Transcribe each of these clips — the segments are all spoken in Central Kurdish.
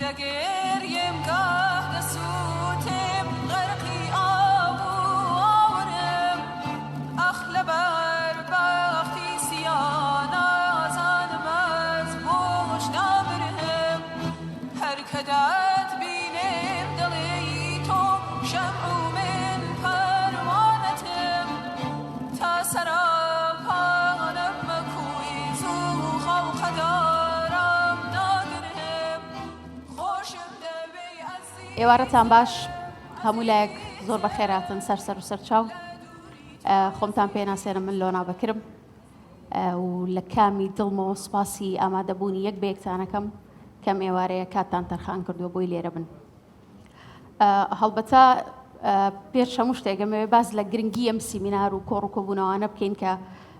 دەگریێم گاه دەسووتێم غەرقی ئاو و ئاورم ئەخ لەبەر بەختی سیا نازانم ئەز بۆش نامرم هەر کە دەتبینم دەڵێی تۆ شەمع و من پەروانەتم تا سەراپا نەبمە کوی زوو خەڵقەدارم ناگرم خۆشم دەوێی ئەزیزم. ئێوارەتان باش هەموو لایەک زۆر بەخێراتن سەر سەر و سەر چاو خۆمتان پێناسێنم من لۆنا بەکرم و لە کامی دڵمەوە سوپاسی ئامادەبوونی یەک بە یەکتانەکەم کەم ئێوارەیە کاتتان تەرخان کردووە بۆی لێرە بن. هەڵبەتە پێش هەموو شتێک ئەمەوێ باس لە گرنگی ئەم سیمینار و کۆڕ و کۆبوونەوانە بکەین کە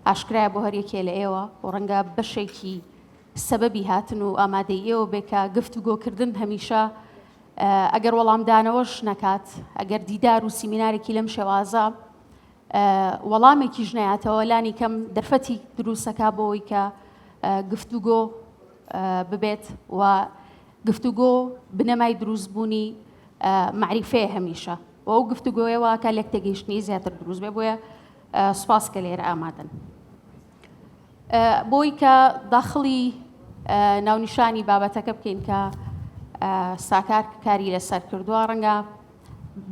ئاشکرایە بۆ هەر یەکێ لە ئێوە و ڕەنگە بەشێکی سەبەبی هاتن و ئامادەی ئێوە بێ کە گفتوگۆکردن هەمیشە ئەگەر وەڵامدانەوەش نەکات ئەگەر دیدار و سیمینارێکی لەم شێوازە وەڵامێکیش نەیاتەوە لانی کەم دەرفەتی دروستەکە بۆی کە گفتوگۆ ببێت و گفتوگۆ بنەمای دروستبوونی مەعریفەیە هەمیشە و ئەو گفتوگۆیە واکە لێکتێگەیشتنی زیاتر دروست بێ بۆیە سوپاس کە لێرە ئامادەن. بۆی کە داخڵی ناونیشانی بابەتەکە بکەین کە ساکار کاری لەسەر کردووە ڕەنگە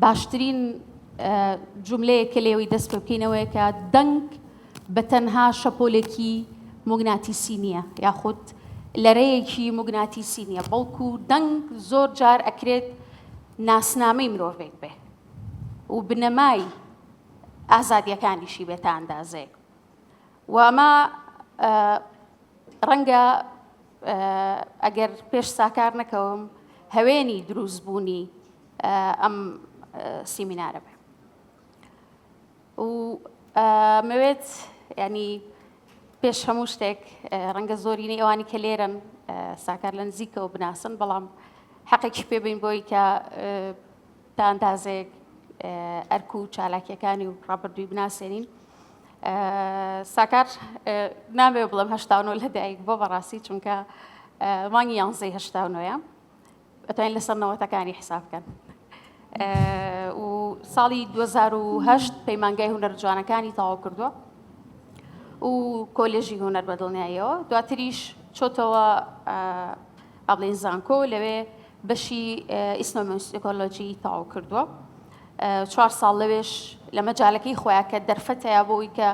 باشترین جوملەیەک کە لێوەی دەست پێ بکەینەوەیە کە دەنگ بە تەنها شەپۆلێکی موگناتیسی نییە یاخود لەرەیەکی موگناتیسی نییە بەڵکو دەنگ زۆر جار ئەکرێت ناسنامەی مرۆڤێک بێ و بنەمای ئازادیەکانیشی بێت تا ئەندازەیەک و ئەمە ڕەنگە ئەگەر پێش ساکار نەکەوم هەوێنی دروستبوونی ئەم سیمینارە بێ و مەوێت ینی پێش هەموو شتێک ڕەنگە زۆرینەی ئەوانی کە لێرەن ساکار لە نزیکەوە بناسن بەڵام حەقێکی پێبین بۆی کە تا ئەندازەیەک ئەرک و چالاکیەکانی و ڕابردووی بناسێنین ساکار نامەوێ بڵێم 89 لەدایک بۆ بەڕاستی چونکە مانگی یانزەی 89ە ئەتوانین لەسەر نەوەتەکانی حساب بکەن و ساڵی 2010 پەیمانگای هونەر جوانەکانی تەواو کردووە و کۆلێژی هونەر بە دڵنیاییەوە دواتریش چۆتەوە با بڵێین زانکۆ لەوێ بەشی ethnomusicology تەواو کردووە چوار ساڵ لەوێش لە مەجالەکەی خۆیان کە دەرفەتەیە بۆی کە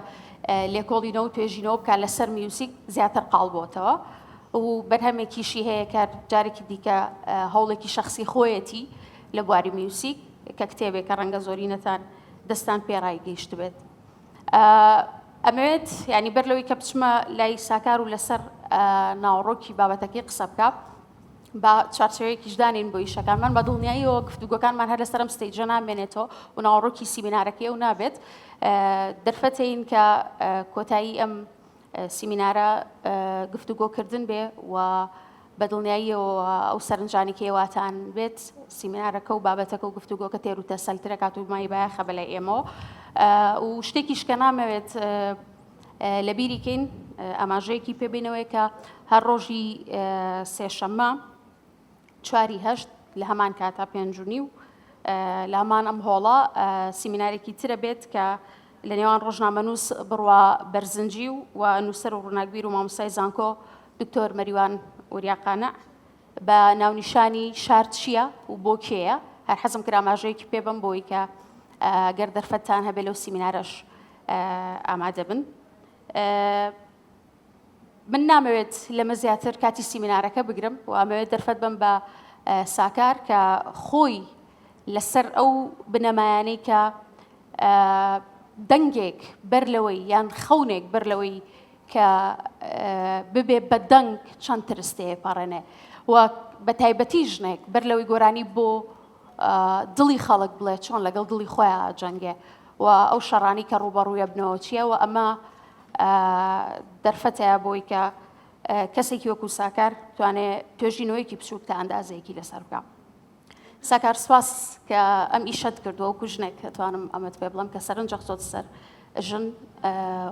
لێکۆڵینەوە و توێژینەوە بکات لەسەر میوزیک زیاتر قاڵ بۆتەوە و بەرهەمێکیشی هەیە کە جارێکی دیکە هەوڵێکی شخصی خۆیەتی لە بواری میوزیک کە کتێبێکە ڕەنگە زۆرینەتان دەستان پێڕای گەیشتبێت. ئەمەوێت ینی بەر لەوەی کە بچمە لای ساکار و لەسەر ناوەڕۆکی بابەتەکەی قسە بکە با چوارچێوەیەکیش دانین بۆ ئیشەکانمان بە دڵنیاییەوە گفتوگۆکانمان هەر لەسەرم stage ە نامێنێتەوە و ناوەڕۆکی سیمینارەکەی و نابێت دەرفەتین کە کۆتایی ئەم سیمینارە گفتوگۆکردن بێ و بە دڵنیاییەوە ئەو سەرنجانی کە ئێواتان بێت سیمینارەکە و بابەتەکە و گفتوگۆکە تێر و تەسەلترە کات و مای بایەخە بەلای ئێمەوە و شتێکیش کە نامەوێت لەبیری کەین ئاماژەیەکی پێبینەوەی کە هەر ڕۆژی سێشەممە چواری هەشت لە هەمان کاتا پێنج و نیو لە هەمان ئەم هۆڵە سیمینارێکی ترە بێت کە لە نێوان ڕۆژنامەنووس بڕوا بەرزنجی و و نووسەر و ڕووناکبیر و مامۆستای زانکۆ دکتۆر مەریوان وریا قانع بە ناونیشانی شار چییە و بۆ کێیە هەر حەزم کرد ئاماژەیەکی پێ بەم بۆی کە گەر دەرفەتتان هەبێ لەو سیمینارەش ئامادە بن. من نامەوێت لەمە زیاتر کاتی سیمینارەکە بگرم و ئەمەوێت دەرفەت بم بە ساکار کە خۆی لەسەر ئەو بنەمایانەی کە دەنگێک بەر لەوەی یان خەونێک بەر لەوەی کە ببێ بە دەنگ چەند ترس تێپەڕێنێ و بە تایبەتی ژنێک بەر لەوەی گۆرانی بۆ دڵی خەڵک بڵێ چۆن لەگەڵ دڵی خۆیان جەنگێ و ئەو شەڕانی کە ڕووبەڕوویە بنەوە چییە و ئەمە دەرفەتەیە بۆی کە کەسێکی وەکو ساکار توانێ توێژینەوەیەکی بچووک تا ئەندازەیەکی لەسەر بکە. ساکار سپاس کە ئەم ئیشەت کردووە وەکو ژنێک توانم ئەمەت پێ بڵم کە سەرنجە خستۆتە سەر ژن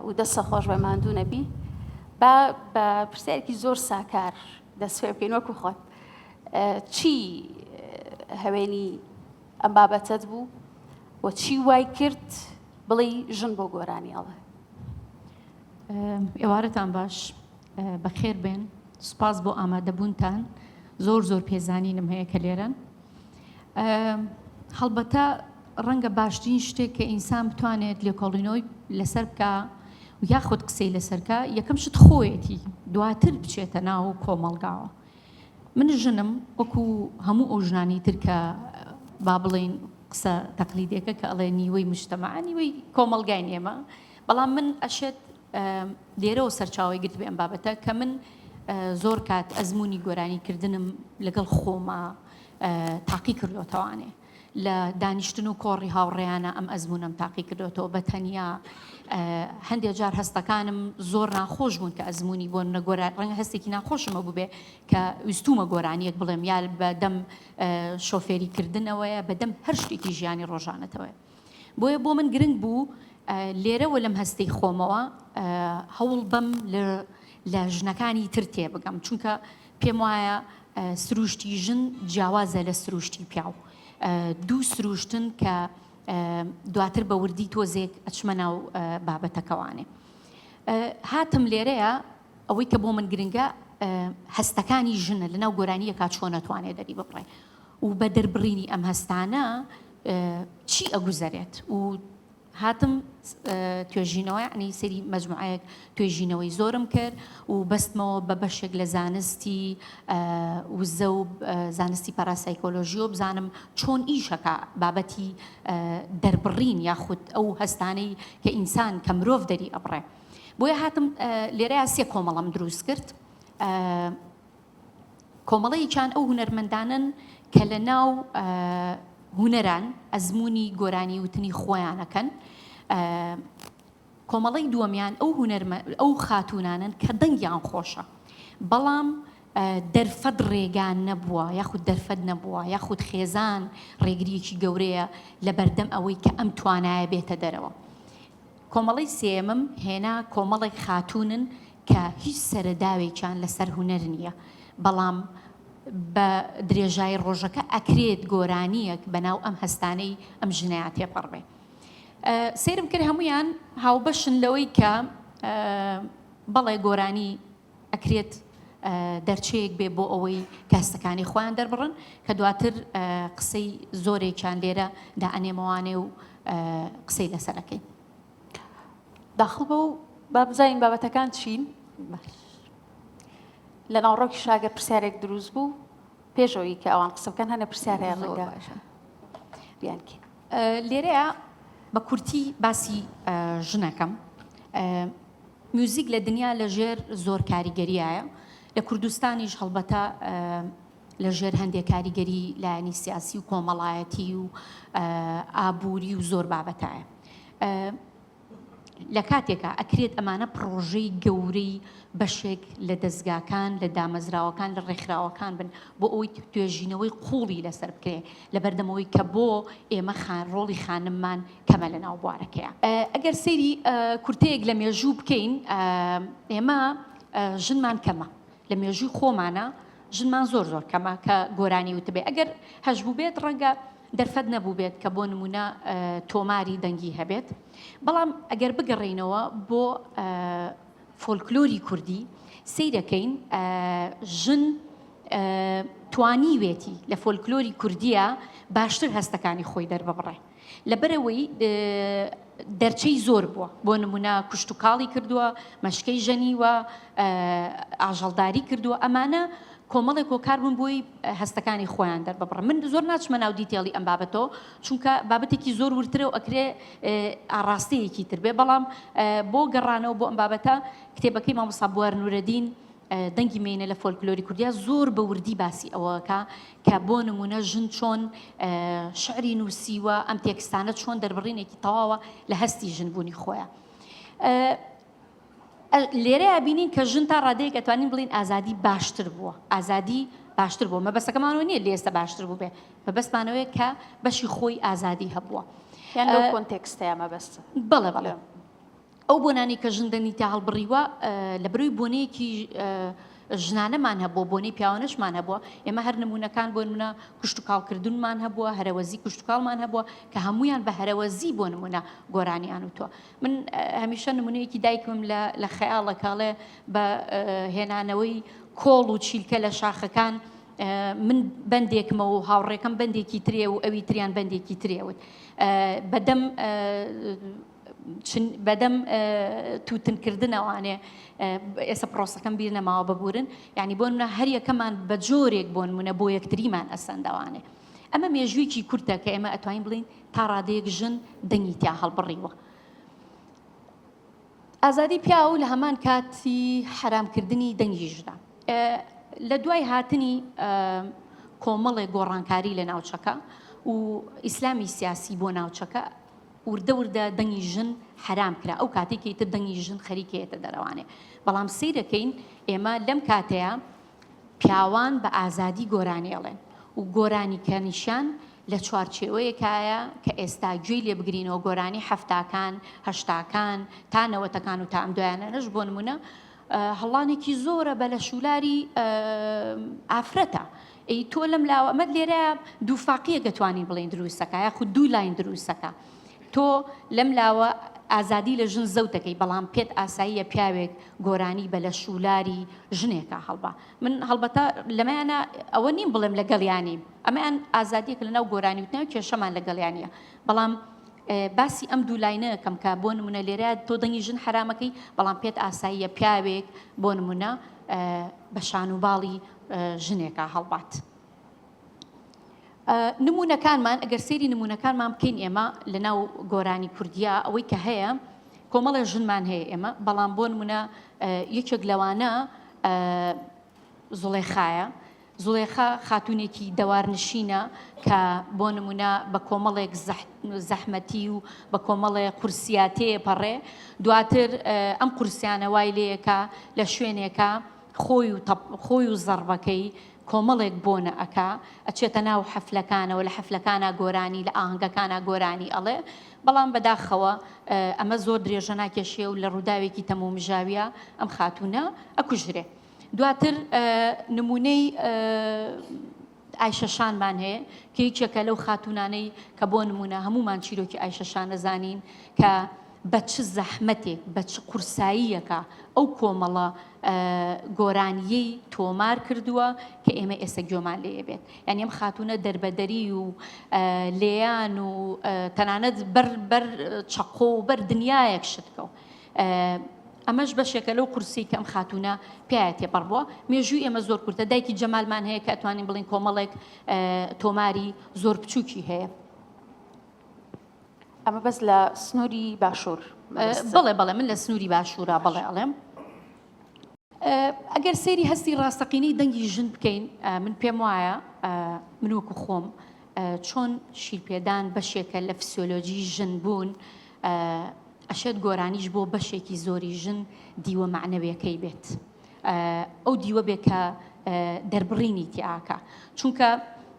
و دەستە خۆش بە ماندوو نەبی با بە پرسیارێکی زۆر ساکار دەست پێ بکەین وەکو خۆت. چی هەوێنی ئەم بابەتەت بوو و چی وای کرد بڵێی ژن بۆ گۆرانی ئەڵێ؟ ئێوارەتان باش بەخێر بێن سوپاس بۆ ئامادەبوونتان زۆر زۆر پێزانینم هەیە کە لێرەن هەڵبەتە ڕەنگە باشترین شتێک کە ئینسان بتوانێت لێکۆڵینەوەی لەسەر بکە و یاخود قسەی لەسەرکە یەکەم شت خۆیەتی دواتر بچێتە ناو کۆمەڵگاوە من ژنم وەکو هەموو ئەو ژنانی تر کە با بڵێین قسە تەقلیدێکە کە ئەڵێ نیوەی مجتەمەعە نیوەی کۆمەڵگاین ئێمە بەڵام من ئەشێت لێرەوە سەرچاوەی گرتبێ ئەم بابەتە کە من زۆر کات ئەزمموی گۆرانی کردنم لەگەڵ خۆما تاقی کردوتەوانێ لە دانیشتن و کۆڕی هاوڕێیانە ئەم ئەزموونەم تاقی کردوێتەوە بە تەنیا هەندێک جار هەستەکانم زۆر ناخۆش بوون کە ئەزمموی بۆ نەگۆرا ڕەنگە هەستێکی ناخۆشمە بووبێ کە ویستومە گۆرانیەک بڵێم یا بەدەم شۆفێری کردنەوەیە بەدەم هەر شتێکی ژیانی ڕۆژانەتەوەیە بۆیە بۆ من گرنگ بوو لێرەوە لەم هەستەی خۆمەوە هەوڵ بەم لە ژنەکانی تر تێبگەم چونکە پێم وایە سروشتی ژن جیاوازە لە سروشتی پیاو دوو سروشتن کە دواتر بە وردی تۆزێک ئەچمە ناو بابەتەکەوانێ هاتم لێرەیە ئەوەی کە بۆ من گرنگە هەستەکانی ژنە لەناو گۆرانییەکا چۆن ئەتوانێ دەری ببڕێ و بە دەربڕینی ئەم هەستانە چی ئەگوزەرێت و هاتم توێژینەوە یعنی سەری مەجموعەیەک توێژینەوەی زۆرم کرد و بەستمەوە بە بەشێک لە زانستی وزە و زانستی پاراسایکۆلۆژی و بزانم چۆن ئیشەکە بابەتی دەربڕین یاخود ئەو هەستانەی کە ئینسان کە مرۆڤ دەری ئەبڕێ. بۆیە هاتم لێرەیا سێ کۆمەڵەم دروست کرد کۆمەڵەیەکیان ئەو هونەرمەندانن کە لە ناو هونەران ئەزمموی گۆرانی وتنی خۆیانەکەن کۆمەڵەی دووەمیان ئەو هونەرمە ئەو خاتونانن کە دەنگیان خۆشە بەڵام دەرفەت ڕێگا نەبووە یاخود دەرفەت نەبووە یاخود خێزان ڕێگریەکی گەورەیە لە بەردەم ئەوەی کە ئەم توانایە بێتە دەرەوە کۆمەڵەی سێیەمم هێنا کۆمەڵێک خاتوونن کە هیچ سەرەداوێکیان لەسەر هونەر نییە، بەڵام بە درێژایی ڕۆژەکە ئەکرێت گۆرانییەک بەناو ئەم هەستانەی ئەم ژنەیا تێپەڕ بێ. سەیرم کرد هەموویان هاوبەشن لەوەی کە بەڵێ گۆرانی ئەکرێت دەرچەیەک بێ بۆ ئەوەی کە هەستەکانی خۆیان دەربڕن کە دواتر قسەی زۆرێکیان لێرە دائەنێمەوانێ و قسەی لەسەر ئەکەین. داخڵ بە و با بزانین بابەتەکان چین. لە ناوەڕۆکی شاگەر پرسیارێک دروست بوو پێش ئەوەی کە ئەوان قسە بکەن هەنێ پرسیار هەیە ڕەنگە بیانکەین. لێرەیە بە کورتی باسی ژنەکەم. میوزیک لە دنیا لە ژێر زۆر کاریگەریایە، لە کوردستانیش هەڵبەتە لە ژێر هەندێک کاریگەری لایەنی سیاسی و کۆمەڵایەتی و ئابووری و زۆر بابەتایە. لە کاتێکا ئەکرێت ئەمانە پڕۆژەی گەورەی بەشێک لە دەزگاکان، لە دامەزراوەکان، لە ڕێکخراوەکان بن بۆ ئەوەی توێژینەوەی قووڵی لەسەر بکرێ لەبەردەم ئەوەی کە بۆ ئێمە ڕۆڵی خانممان کەمە لە ناو بوارەکەیا. ئەگەر سەیری کورتەیەک لە مێژوو بکەین ئێمە ژنمان کەمە لە مێژووی خۆمانە ژنمان زۆر زۆر کەمە کە گۆرانی وتبێ ئەگەر هەشبووبێت ڕەنگە دەرفەت نەبووبێت کە بۆ نمونە تۆماری دەنگی هەبێت بەڵام ئەگەر بگەڕێینەوە بۆ فۆلکلۆری کوردی سەیرەکەین ژن توانیوێتی لە فۆلکلۆری کوردیە باشتر هەستەکانی خۆی دەرببڕێ لەبەرئەوەی دەرچەی زۆر بووە، بۆ نموونە کشتوکاڵی کردووە، مەشکەی ژەنیوە، ئاژەڵداری کردووە، ئەمانە کۆمەڵێک هۆکار بوون بۆی هەستەکانی خۆیان دەرببڕن. من زۆر ناچمە ناو detail ی ئەم بابەتەوە، چونکە بابەتێکی زۆر وردترە و ئەکرێ ئاڕاستەیەکی تر بێ، بەڵام بۆ گەڕانەوە بۆ ئەم بابەتە کتێبەکەی مامۆستا بوار نورەدین دەنگی مێینە لە فۆلکلۆری کوردیا زۆر بە وردی باسی ئەوەکا کە بۆ نمونە ژن چۆن شعری نووسیوە ئەم تێکستانە چۆن دەربڕینێکی تەواوە لە هەستی ژنبوونی خۆیان. لێرەیا بینین کە ژن تا ڕادەیەک ئەتوانین بڵین ئازادی باشتر بووە ئازادی باشتر بووە مەبەستەکەمانەوە نییە لێ ئێستا باشتر بوو بێ مەبەستمانەوەیە کە بەشی خۆی ئازادی هەبووە یان لەو context ەیە مەبەست بەڵێ بەڵێ ئەو بۆنانەی کە ژن دەنگی تیا هەڵبڕیوە لە برۆی بۆنەیەکی ژنانەمان هەبووە، بۆنەی پیاوانەشمان هەبووە، ئێمە هەر نموونەکان بۆ نموونە کشتوکاڵکردنمان هەبووە، هەرەوەزی کشتوکاڵمان هەبووە کە هەموویان بە هەرەوەزی بۆ نموونە گۆرانیان وتووە. من هەمیشە نموونەیەکی دایکمم لە لە خەیاڵە کە ئەڵێ بە هێنانەوەی کۆڵ و چیلکە لە شاخەکان من بەندێکمە و هاوڕێکەم بەندێکی ترێ و ئەوی تریان بەندێکی ترێ وت بەدەم بەدەم تووتن کردنەوانێ ئێستا پرۆسەکەم بیر نەماوە ببورن یعنی بۆ منە هەر یەکەمان بە جۆرێک بۆ نمونە بۆ یەکتریمان ئەسەندەوانێ ئەمە مێژوویەکی کورتە کە ئێمە ئەتوانین بڵین تا ڕادەیەک ژن دەنگی تیا هەڵبڕیوە ئازادی پیاو لە هەمان کاتی حەرامکردنی دەنگی ژنە لە دوای هاتنی کۆمەڵێک گۆڕانکاری لە ناوچەکە و ئیسلامی سیاسی بۆ ناوچەکە وردە وردە دەنگی ژن حەرام کرا ئەو کاتەی کە ئیتر دەنگی ژن خەریکە یەتە دەرەوانێ بەڵام سەیرەکەین ئێمە لەم کاتەیە پیاوان بە ئازادی گۆرانی ئەڵێن و گۆرانیکەنیشیان لە چوارچێوەیەکایە کە ئێستا گوێی لێ بگرینەوە گۆرانی حەفتاکان هەشتاکان تا نەوەتەکان و تا ئەم دوایانەش بۆ نمونە هەڵانێکی زۆرە بە لەشولاری ئافرەتە ئەی تۆ لەم لاوە ئەمە لێرە دووفاقیەک ئەتوانین بڵێین دروستەکە یاخود دوو line دروستەکە تۆ لەم لاوە ئازادی لە ژن زەوت دەکەی بەڵام پێت ئاساییە پیاوێک گۆرانی بە لەشولاری ژنێکە هەڵبا من هەڵبەتە لەمەیانە ئەوە نیم بڵێم لەگەڵیانیم ئەمەیان ئازادیەک لەناو گۆرانی وتنەوە کێشەمان لەگەڵیانە بەڵام باسی ئەم دوو line ە کەم کە بۆ نمونە لێرە تۆ دەنگی ژن حرامەکەی بەڵام پێت ئاساییە پیاوێک بۆ نمونە بە شان و باڵی ژنێکا هەڵبات. نمونەکانمان ئەگەر سەیری نمونەکانمان بکەین ئێمە لەناو گۆرانی کوردیا ئەوەی کە هەیە کۆمەڵێ ژنمان هەیە ئێمە بەڵام بۆ نمونە یەکێک لەوانە زوڵێخایە زوڵێخا خاتونێکی دەوارنشینە کە بۆ نمونە بە کۆمەڵێک زەحمەتی و بە کۆمەڵێ قورسیا تێپەڕێ دواتر ئەم قورسیانە وای لێیەکە لە شوێنێکە خۆی و خۆی و زەڕبەکەی کۆمەڵێک بۆنە ئەکا ئەچێتە ناو حەفلەکانەوە لە حەفلەکانا گۆرانی لە ئاهەنگەکانا گۆرانی ئەڵێ بەڵام بەداخەوە ئەمە زۆر درێژە ناکێشێ و لە ڕووداوێکی تەمومژاویە ئەم خاتوونە ئەکوژرێ دواتر نمونەی ئایشە شانمان هەیە کە یەکێکە لەو خاتوونانەی کە بۆ نموونە هەموومان چیرۆکی ئایشە شان ئەزانین کە بە چ زەحمەتێک بە چ قورساییەکە ئەو کۆمەڵە گۆرانییەی تۆمار کردووە کە ئێمە ئێستا گوێمان لێ بێت یعنی ئەم خاتوونە دەربەدەری و لێیان و تەنانەت بەر بەر چەقۆ و بەر دنیایەک شتکەوت ئەمەش بەشێکە لەو قورسیەی کە ئەم خاتوونە پیایا تێپەڕ بووە. مێژووی ئێمە زۆر کورتە، دایکی جەمالمان هەیە کە ئەتوانین بڵێین کۆمەڵێک تۆماری زۆر بچووکی هەیە. ئەمە بەس لە سنووری باشوور؟ بەڵێ بەڵێ من لە سنووری باشوورە بەڵێ ئەڵێم. ئەگەر سەیری هەستی ڕاستەقینەی دەنگی ژن بکەین من پێم وایە من وەکو خۆم چۆن شیرپێدان بەشێکە لە فسیۆلۆجی ژن بوون ئەشێت گۆرانیش بۆ بەشێکی زۆری ژن دیوە مەعنەویەکەی بێت ئەو دیوە بێ کە دەربڕینی تیاکە چونکە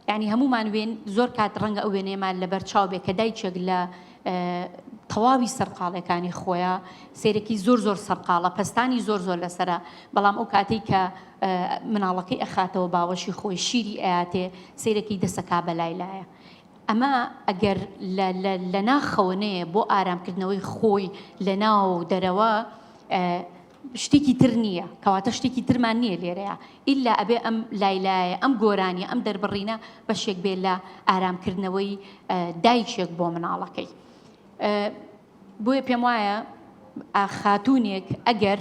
ینی هەمومان وێن زۆر کات ڕەنگە ئەو وێنەیەمان لەبەر چاو بێ کە دایکێک لە تەواوی سەرقاڵەکانی خۆیان سێرەکی زۆر زۆر سەرقاڵە پەستانی زۆر زۆر لەسرە بەڵام ئەو کاتێک کە مناڵەکەی ئەخاتەوە باوەشی خۆی شیری ئەیاتێ سیرەکی دەسەکا بەلای لایە ئەمە ئەگەر لە لە لە ناخەوە نەیە بۆ ئارامکردنەوەی خۆی لە ناوە و دەرەوە شتێکی تر نییە کەواتە شتێکی ترمان نییە لێرەیە ئیلا ئەبێ ئەم لایلایە ئەم گۆرانیە ئەم دەربڕینە بەشێک بێ لە ئارامکردنەوەی دایکێک بۆ مناڵەکەی بۆیە پێم وایە خاتونێک ئەگەر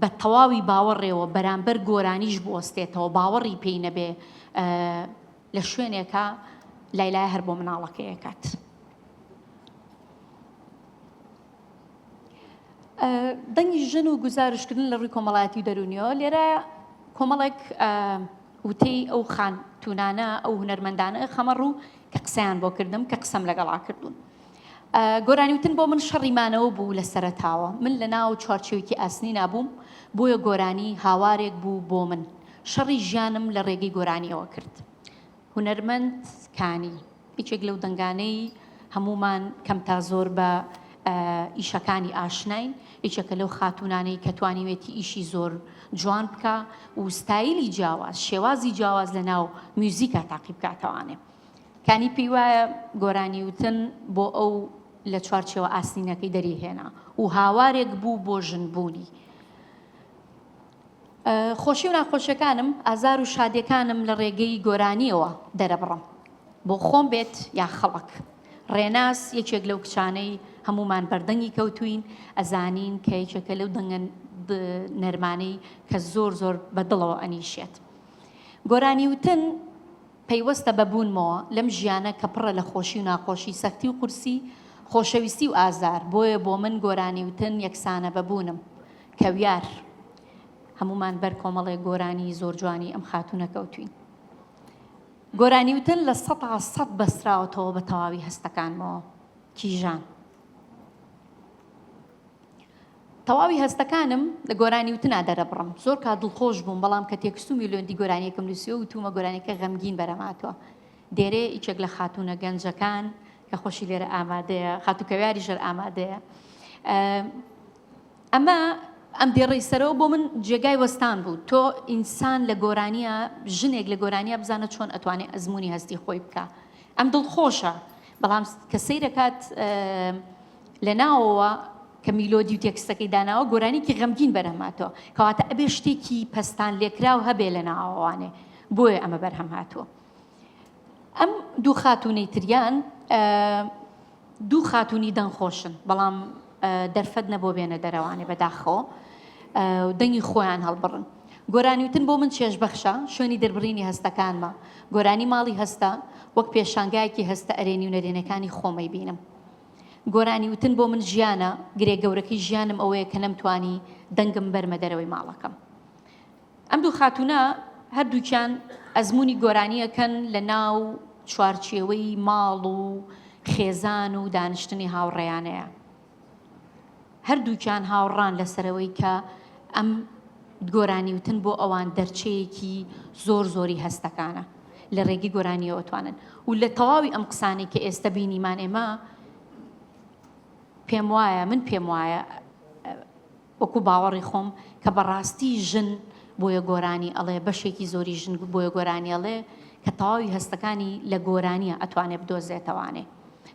بە تەواوی باوەڕێەوە بەرامبەر گۆرانیش بوەستێتەوە باوەڕی پێی نەبێ لە شوێنێکا لایلایە هەر بۆ مناڵەکەی ئەکات. دەنگی ژن و گوزارشتکردن لە ڕووی کۆمەڵایەتی و دەروونیەوە لێرە کۆمەڵێک وتەی ئەو خانتونانە ئەو هونەرمەندانە خەمە ڕوو کە قسەیان بۆ کردم کە قسەم لەگەڵا کردوون. گۆرانی وتن بۆ من شەڕی مانەوە بوو لە سەرەتاوە من لە ناو چوارچێوەیەکی ئاسنی نابووم بۆیە گۆرانی هاوارێک بوو بۆ من شەڕی ژیانم لە ڕێگەی گۆرانیەوە کرد. هونەرمەند کانی، یەکێک لەو دەنگانەی هەموومان کەم تا زۆر بە ئیشەکانی ئاشناین، یەکێکە لەو خاتوونانەی کە توانیوێتی ئیشی زۆر جوان بکا و ستایلی جیاواز، شێوازی جیاواز لە ناو میوزیکا تاقی بکاتەوانێ. کانی پێی وایە گۆرانی وتن بۆ ئەو لە چوارچێوە ئاسنینەکەی دەری هێنا و هاوارێک بوو بۆ ژن بوونی. خۆشی و ناخۆشیەکانم، ئازار و شادیەکانم لە ڕێگەی گۆرانیەوە دەرەبڕم. بۆ خۆم بێت یا خەڵک. ڕێناس یەکێک لەو کچانەی هەموومان بەردەنگی کەوتوین ئەزانین کە یەکێکە لەو دەنگە نەرمانەی کە زۆر زۆر بە دڵەوە ئەنیشێت. گۆرانی وتن پەیوەستە بە بوونمەوە لەم ژیانە کە پڕە لە خۆشی و ناخۆشی، سەختی و قورسی، خۆشەویستی و ئازار، بۆیە بۆ من گۆرانی وتن یەکسانە بە بوونم. کەویار. هەموومان بەر کۆمەڵێک گۆرانی زۆر جوانی ئەم خاتوونە کەوتوین. گۆرانی وتن 100% بەستراوەتەوە بە تەواوی هەستەکانمەوە. کیژان. تەواوی هەستەکانم لە گۆرانی وتنا دەرەبڕم. زۆر کات دڵخۆش بووم، بەڵام کە تێکست و میلۆدی گۆرانیەکەم نووسیوە وتوومە گۆرانیەکە غەمگین بەرهەمهاتووە. دێرێ یەکێک لە خاتوونە گەنجەکان کە خۆشی لێرە ئامادەیە، خاتوو کەویاریش هەر ئامادەیە. ئەمە ئەم دێڕەی سەرەوە بۆ من جێگای وەستان بوو. تۆ ئینسان لە گۆرانیە، ژنێک لە گۆرانیە بزانە چۆن ئەتوانێ ئەزموونی هەستی خۆی بکا. ئەم دڵخۆشە، بەڵام کە سەیرەکات لە ناوەوە کە میلۆدی و تێکستەکەی داناوە گۆرانیکی غەمگین بەرهەم هاتووە. کەواتە ئەبێ شتێکی پەستان لێکراو هەبێ لە ناوەوانێ، بۆیە ئەمە بەرهەم هاتووە. ئەم دوو خاتوونەی تریان دوو خاتوونی دەنگخۆشن، بەڵام دەرفەت نەبووە بێنە دەرەوانێ بەداخەوە و دەنگی خۆیان هەڵبڕن. گۆرانیوتن بۆ من چێژبەخشە، شوێنی دەربڕینی هەستەکانمە. گۆرانی ماڵی هەستە، وەک پێشانگایەکی هەستە ئەرێنی و نەرێنەکانی خۆمەی بینم. گۆرانیوتن بۆ من ژیانە، گرێ گەورەکەی ژیانم ئەوەیە کە نەمتوانی دەنگم بەرمە دەرەوەی ماڵەکەم. ئەم دوو خاتوونە هەردووکیان ئەزموونی گۆرانییەکەن لە ناو چوارچێوەی ماڵ و خێزان و دانیشتنی هاوڕێیانەیە. هەردووکیان هاوڕان لەسەرەوەی کە ئەم گۆرانیوتن بۆ ئەوان دەرچەیەکی زۆر زۆری هەستەکانە لە ڕێگەی گۆرانیەوە توانن و لە تەواوی ئەم قسانەی کە ئێستا بینیمان ئێمە پێم وایە من پێم وایە وەکو باوەڕی خۆم کە بەڕاستی ژن بۆیە گۆرانی ئەڵێ بەشێکی زۆری ژن بۆیە گۆرانی ئەڵێ کە تەواوی هەستەکانی لە گۆرانیە ئەتوانێ بدۆزێتەوانێ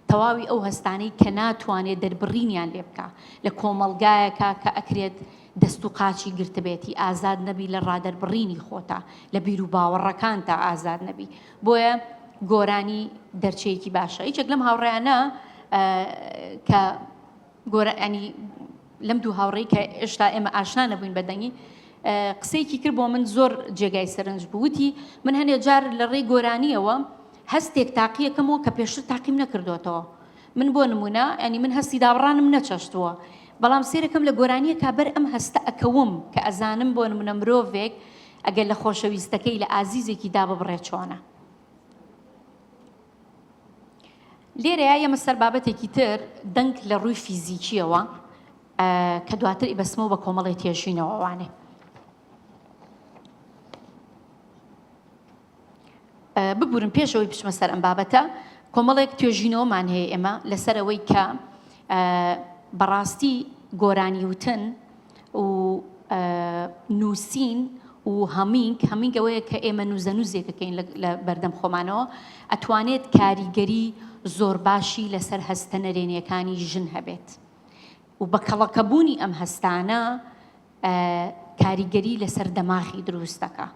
تەواوی ئەو هەستانەی کە ناتوانێ دەربڕینیان لێ بکا لە کۆمەڵگایەکا کە ئەکرێت دەست و قاچی گرتبێتی ئازاد نەبی لە ڕادەربڕینی خۆتا لە بیر و باوەڕەکانتا ئازاد نەبی بۆیە گۆرانی دەرچەیەکی باشە یەکێک لەم هاوڕێیانە کە گۆرە ینی لەم دوو هاوڕێی کە ئێشتا ئێمە ئاشنا نەبووین بە دەنگی قسەیەکی کرد بۆ من زۆر جێگای سەرنج بوو وتی من هەنێ جار لە ڕێی گۆرانیەوە هەستێک تاقیەکەمەوە کە پێشتر تاقیم نەکردوێتەوە من بۆ نمونە ینی من هەستی دابڕانم نەچەشتووە بەڵام سێرەکەم لە گۆرانیەکە بەر ئەم هەستە ئەکەوم کە ئەزانم بۆ نمونە مرۆڤێک ئەگەر لە خۆشەویستەکەی لە ئازیزێکی داببڕێ چۆنە لێرەیا یەمە سەر بابەتێکی تر دەنگ لە ڕووی فیزیکیەوە کە دواتر ئیبەسمەوە بە کۆمەڵی تێژینەوە وانێ. ببورن پێش ئەوەی بچمە سەر ئەم بابەتە کۆمەڵێک توێژینەوەمان هەیە ئێمە لەسەر ئەوەی کە بەڕاستی گۆرانی وتن و نووسین و humming، humming ئەوەیە کە ئێمە نووزەنووزێک ئەکەین لە بەردەم خۆمانەوە، ئەتوانێت کاریگەری زۆر باشی لەسەر هەستە نەرێنییەکانی ژن هەبێت و بە کەڵەکەبوونی ئەم هەستانە کاریگەری لەسەر دەماخی دروست دەکا.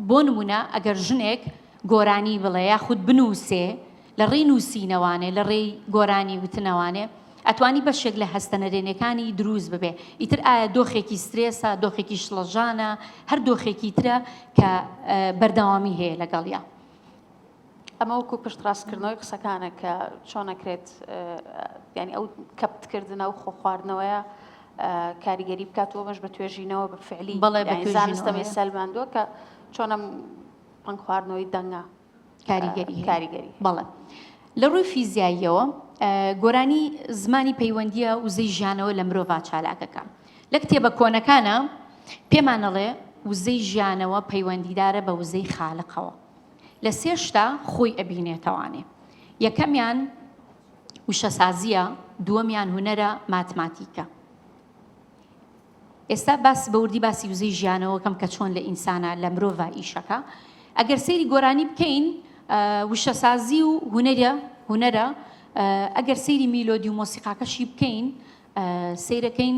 بۆ نمونە ئەگەر ژنێک گۆرانی بڵێ یاخود بنووسێ لە ڕێی نووسینەوانێ لە ڕێی گۆرانی وتنەوانێ ئەتوانی بەشێک لە هەستە نەرێنەکانی دروست ببێ ئیتر ئایا دۆخێکی سترێسە دۆخێکی شڵەژانە هەر دۆخێکی ترە کە بەردەوامی هەیە لەگەڵیا. ئەمە وەکو پشتڕاستکردنەوەی قسەکانە کە چۆن ئەکرێت یانی ئەو کەپتکردنە و خۆخواردنەوەیە کاریگەری بکات و ئەمەش بە توێژینەوە بە فعلی بەڵێ بە یانی زانستەمەی سەلماندووە کە چۆن ئەم پەنگ خواردنەوەی دەنگە کاریگەری هەیە. کاریگەری بەڵێ لە ڕووی فیزیاییەوە گۆرانی زمانی پەیوەندیە وزەی ژیانەوە لە مرۆڤا چالاکەکە لە کتێبە کۆنەکانە پێمانەڵێ وزەی ژیانەوە پەیوەندیدارە بە وزەی خالقەوە لە سێ شتا خۆی ئەبینێتەوانێ یەکەمیان. وشەسازییە، دووەمیان هونەرە، ماتماتیکە. ئێستا باس بە وردی باسی وزەی ژیانەوە کەم کە چۆن لە ئینسانە لە مرۆڤا ئیشەکە. ئەگەر سەیری گۆرانی بکەین وشەسازی و هونەرە هونەرە ئەگەر سەیری میلۆدی و مۆسیقاکەشی بکەین سەیرەکەین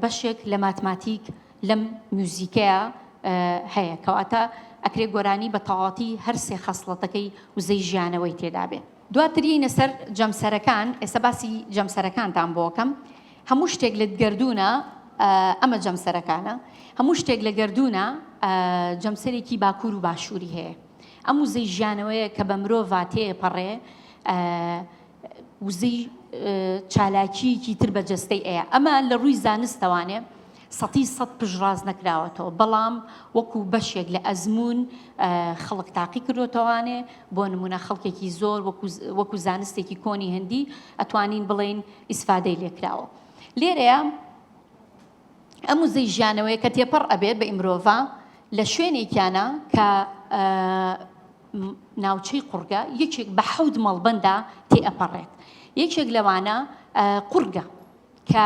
بەشێک لە ماتماتیک لەم میوزیکەیا هەیە کەواتە ئەکرێ گۆرانی بە تەواوەتی هەر سێ خەسڵەتەکەی وزەی ژیانەوەی تێدابێ. دواتر یەینە سەر جەمسەرەکان، ئێستا باسی جەمسەرەکانتان بۆ ئەکەم. هەموو شتێک لە گەردوونە ئەمە جەمسەرەکانە، هەموو شتێک لە گەردوونە جەمسەرێکی باکوور و باشووری هەیە. ئەم وزەی ژیانەوەیە کە بە مرۆڤا تێپەڕێ وزەی چالاکییەکی تر بە جەستەی ئەیا. ئەمە لە ڕووی زانستەوانێ سەتی سەت پشتڕاست نەکراوەتەوە، بەڵام وەکو بەشێک لە ئەزموون خەڵک تاقی کردۆتەوانێ، بۆ نموونە خەڵکێکی زۆر وەکو زانستێکی کۆنی هندی ئەتوانین بڵێین ئیسفادەی لێکراوە. لێرەیا ئەم وزەی ژیانەوەیە کە تێپەڕ ئەبێت بە ئیمرۆڤا لە شوێنێکیانە کە ناوچەی قوڕگە یەکێک بە حەوت مەڵبەندا تێئەپەڕێت یەکێک لەوانە قوڕگە کە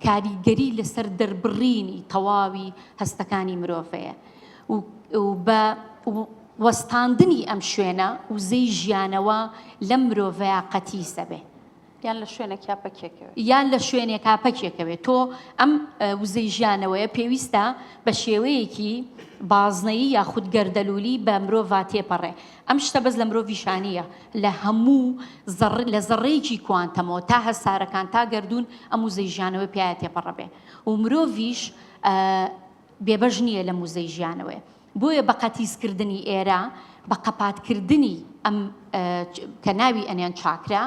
کاریگەری لەسەر دەربڕینی تەواوی هەستەکانی مرۆڤەیە و بە وەستاندنی ئەم شوێنە وزەی ژیانەوە لەم مرۆڤەیە قەتیسە بێ. یان لە شوێنێکیا پەکێکەوێ. یان لە شوێنێکا پەکێکەوێ. تۆ ئەم وزەی ژیانەوەیە پێویستە بە شێوەیەکی بازنەیی یاخود گەردەلوولی بە مرۆڤا تێپەڕێ. ئەم شتە بەس لە مرۆڤیشا نییە، لە هەموو زەڕ لە زەڕەیەکی کوانتەمەوە تا هەسارەکان تا گەردوون ئەم وزەی ژیانەوەی پیایا تێپەڕەبێ و مرۆڤیش بێبەش نییە لەم وزەی ژیانەوەیە. بۆیە بە قەتیس کردنی ئێرە، بە قەپات کردنی ئەم کە ناوی ئەنێن چاکرا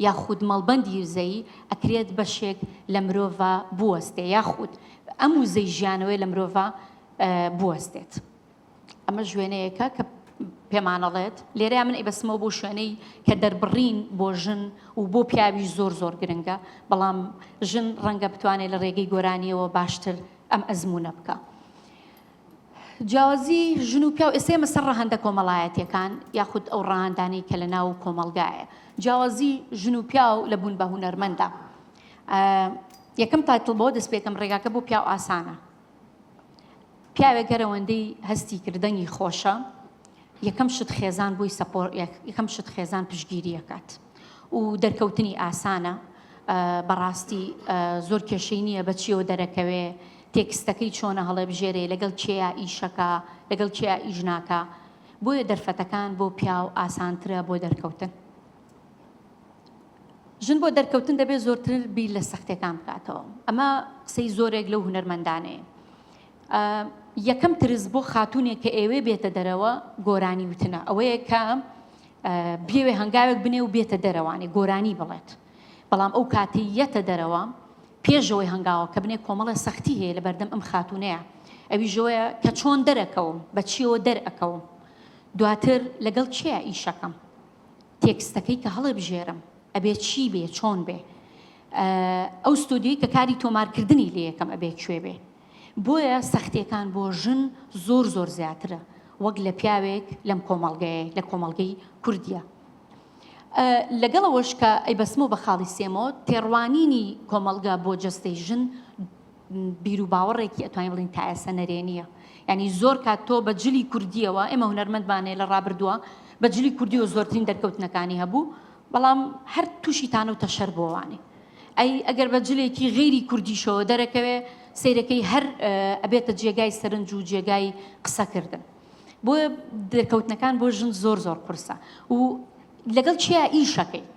یاخود مەڵبەندی وزەیی، ئەکرێت بەشێک لە مرۆڤا بوەستێ یاخود ئەم وزەی ژیانەوەی لە مرۆڤا بوەستێت. ئەمەش وێنەیەکە کە پێمان ئەڵێت لێرەیا من ئەیبەستمەوە بۆ شوێنەی کە دەربڕین بۆ ژن و بۆ پیاویش زۆر زۆر گرنگە، بەڵام ژن ڕەنگە بتوانێت لە ڕێگەی گۆرانیەوە باشتر ئەم ئەزموونە بکا. جیاوازی ژن و پیاو ئێستا ئێمە سەر ڕەهەندە کۆمەڵایەتیەکان یاخود ئەو ڕەهەندانەی کە لە ناو کۆمەڵگایە جیاوازی ژن و پیاو لە بوون بە هونەرمەندا یەکەم title بۆ دەست پێکەم ڕێگاکە بۆ پیاو ئاسانە پیاوێک گەرەوەندەی هەستی کرد دەنگی خۆشە یەکەم شت خێزان بۆی support یەکەم شت خێزان پشتگیری ئەکات و دەرکەوتنی ئاسانە بەڕاستی زۆر کێشەی نییە بە چیەوە دەرەکەوێ تێکستەکەی چۆنە هەڵێبژێرێ لەگەڵ کێیا ئیشەکە لەگەڵ کێیا ئیش ناکا بۆیە دەرفەتەکان بۆ پیاو ئاسانترە بۆ دەرکەوتن ژن بۆ دەرکەوتن دەبێت زۆرتر بیر لە سەختیەکان بکاتەوە ئەمە قسەی زۆرێک لەو هونەرمەندانەیە یەکەم ترس بۆ خاتوونێک کە ئێوێ بێتە دەرەوە گۆرانی وتنە ئەوەیە کە بێوێ هەنگاوێک بنێ و بێتە دەرەوانێ گۆرانی بڵێت بەڵام ئەو کاتی یەتە دەرەوە پێشەوەی هەنگاوە کە بنێ کۆمەڵە سەختی هەیە لە بەردەم ئەم خاتوونەیە ئەویشەوەیە کە چۆن دەرەکەوم بە چیەوە دەرئەکەوم دواتر لەگەڵ کێ ئیشەکەم تێکستەکەی کە هەڵێبژێرم ئەبێ چی بێ چۆن بێ ئەو ستۆدیۆی کە کاری تۆمارکردنی لێ یەکەم ئەبێ کوێ بێ بۆیە سەختیەکان بۆ ژن زۆر زۆر زیاترە وەک لە پیاوێک لەم کۆمەڵگەیە لە کۆمەڵگەی کوردیە لەگەڵ ئەوەش کە ئەیبەستمەوە بە خاڵی سێمەوە تێڕوانینی کۆمەڵگە بۆ جەستەی ژن بیروباوەڕێکی ئەتوانین بڵێین تا ئێستا نەرێنییە. یانی زۆر کات تۆ بە جلی کوردییەوە، ئێمە هونەرمەندمان هەیە لە ڕابردووە بە جلی کوردیەوە زۆرترین دەرکەوتنەکانی هەبوو، بەڵام هەر تووشی تانە و تەشەر بووەوانێ. ئەی ئەگەر بە جلێکی غەیری کوردیشەوە دەرەکەوێ، سەیرەکەی هەر ئەبێتە جێگای سەرنج و جێگای قسەکردن. بۆیە دەرکەوتنەکان بۆ ژن زۆر زۆر قورسە و لەگەڵ کێیا ئیشەکەیت؟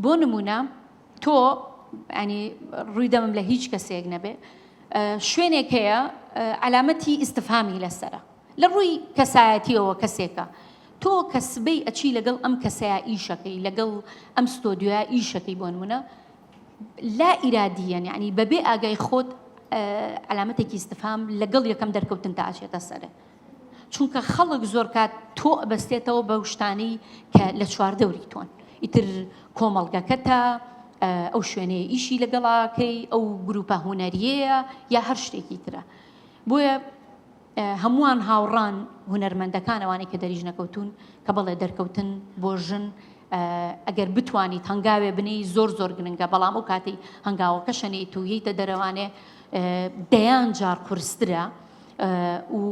بۆ نمونە تۆ ینی ڕووی دەمم لە هیچ کەسێک نەبێ شوێنێک هەیە علامەتی ئیسفهامی لەسرە لە ڕووی کەسایەتیەوە کەسێکە تۆ کە سبەی ئەچی لەگەڵ ئەم کەسەیە ئیشەکەی لەگەڵ ئەم ستۆدیۆیا ئیشەکەی بۆ نمونە لا ئیرادیەن یعنی بەبێ ئاگای خۆت علامەتێکی ئیسفهام لەگەڵ یەکەم دەرکەوتن تا ئەچێتە سەرێ چونکە خەڵک زۆرکات تۆ ئەبەستێتەوە بەو شتانەی کە لە چواردەوری تۆن ئیتر کۆمەڵگەکەتە ئەو شوێنەیە ئیشی لەگەڵاکەی ئەو گروپە هونەریەیە یا هەر شتێکی ترە بۆیە. هەمووان هاوڕان هونەرمەندەکان ئەوانەی کە دەریش نەکەوتوون کە بەڵێ دەرکەوتن بۆ ژن ئەگەر بتوانیت هەنگاوێ بنێی زۆر زۆر گرنگە بەڵام ئەو کاتەی هەنگاوەکە شەنیت و یەیتە دەرەوانێ دەیان جار قورسترە و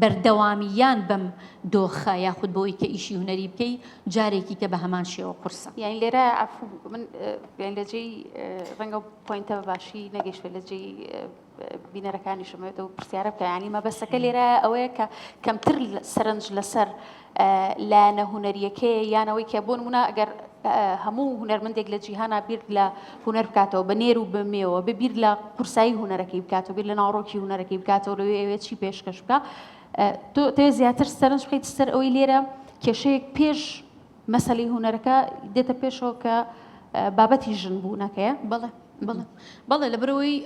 بەردەوامیان بەم دۆخە یاخود بۆی کە ئیشی هونەری بکەی جارێکی کە بە هەمان شێوە قورسە. یانی لێرە عەفو من یانی لە جێی ڕەنگە point ە بە باشی نەگەیشتبێ لە جێی بینەرەکانیشم ئەوێت ئەو پرسیارە بکە یانی مەبەستەکە لێرە ئەوەیە کە کەمتر سەرنج لەسەر لایەنە هونەریەکەیە یانەوەی کە بۆ نمونە ئەگەر هەموو هونەرمەندێک لە جیهانا بیر لە هونەر بکاتەوە بە نێر و بە مێوە بە بیر لە قورسایی هونەرەکەی بکاتەوە بیر لە ناوەڕۆکی هونەرەکەی بکاتەوە لەوێ ئەوێ چی پێشکەش بکە تۆ تێ زیاتر سەرنج بخەیت سەر ئەوەی لێرە کێشەیەک پێش مەسەلەی هونەرەکە دێتە پێشەوە کە بابەتی ژن بوونەکەیە. بەڵێ بەڵێ بەڵێ لەبەرئەوەی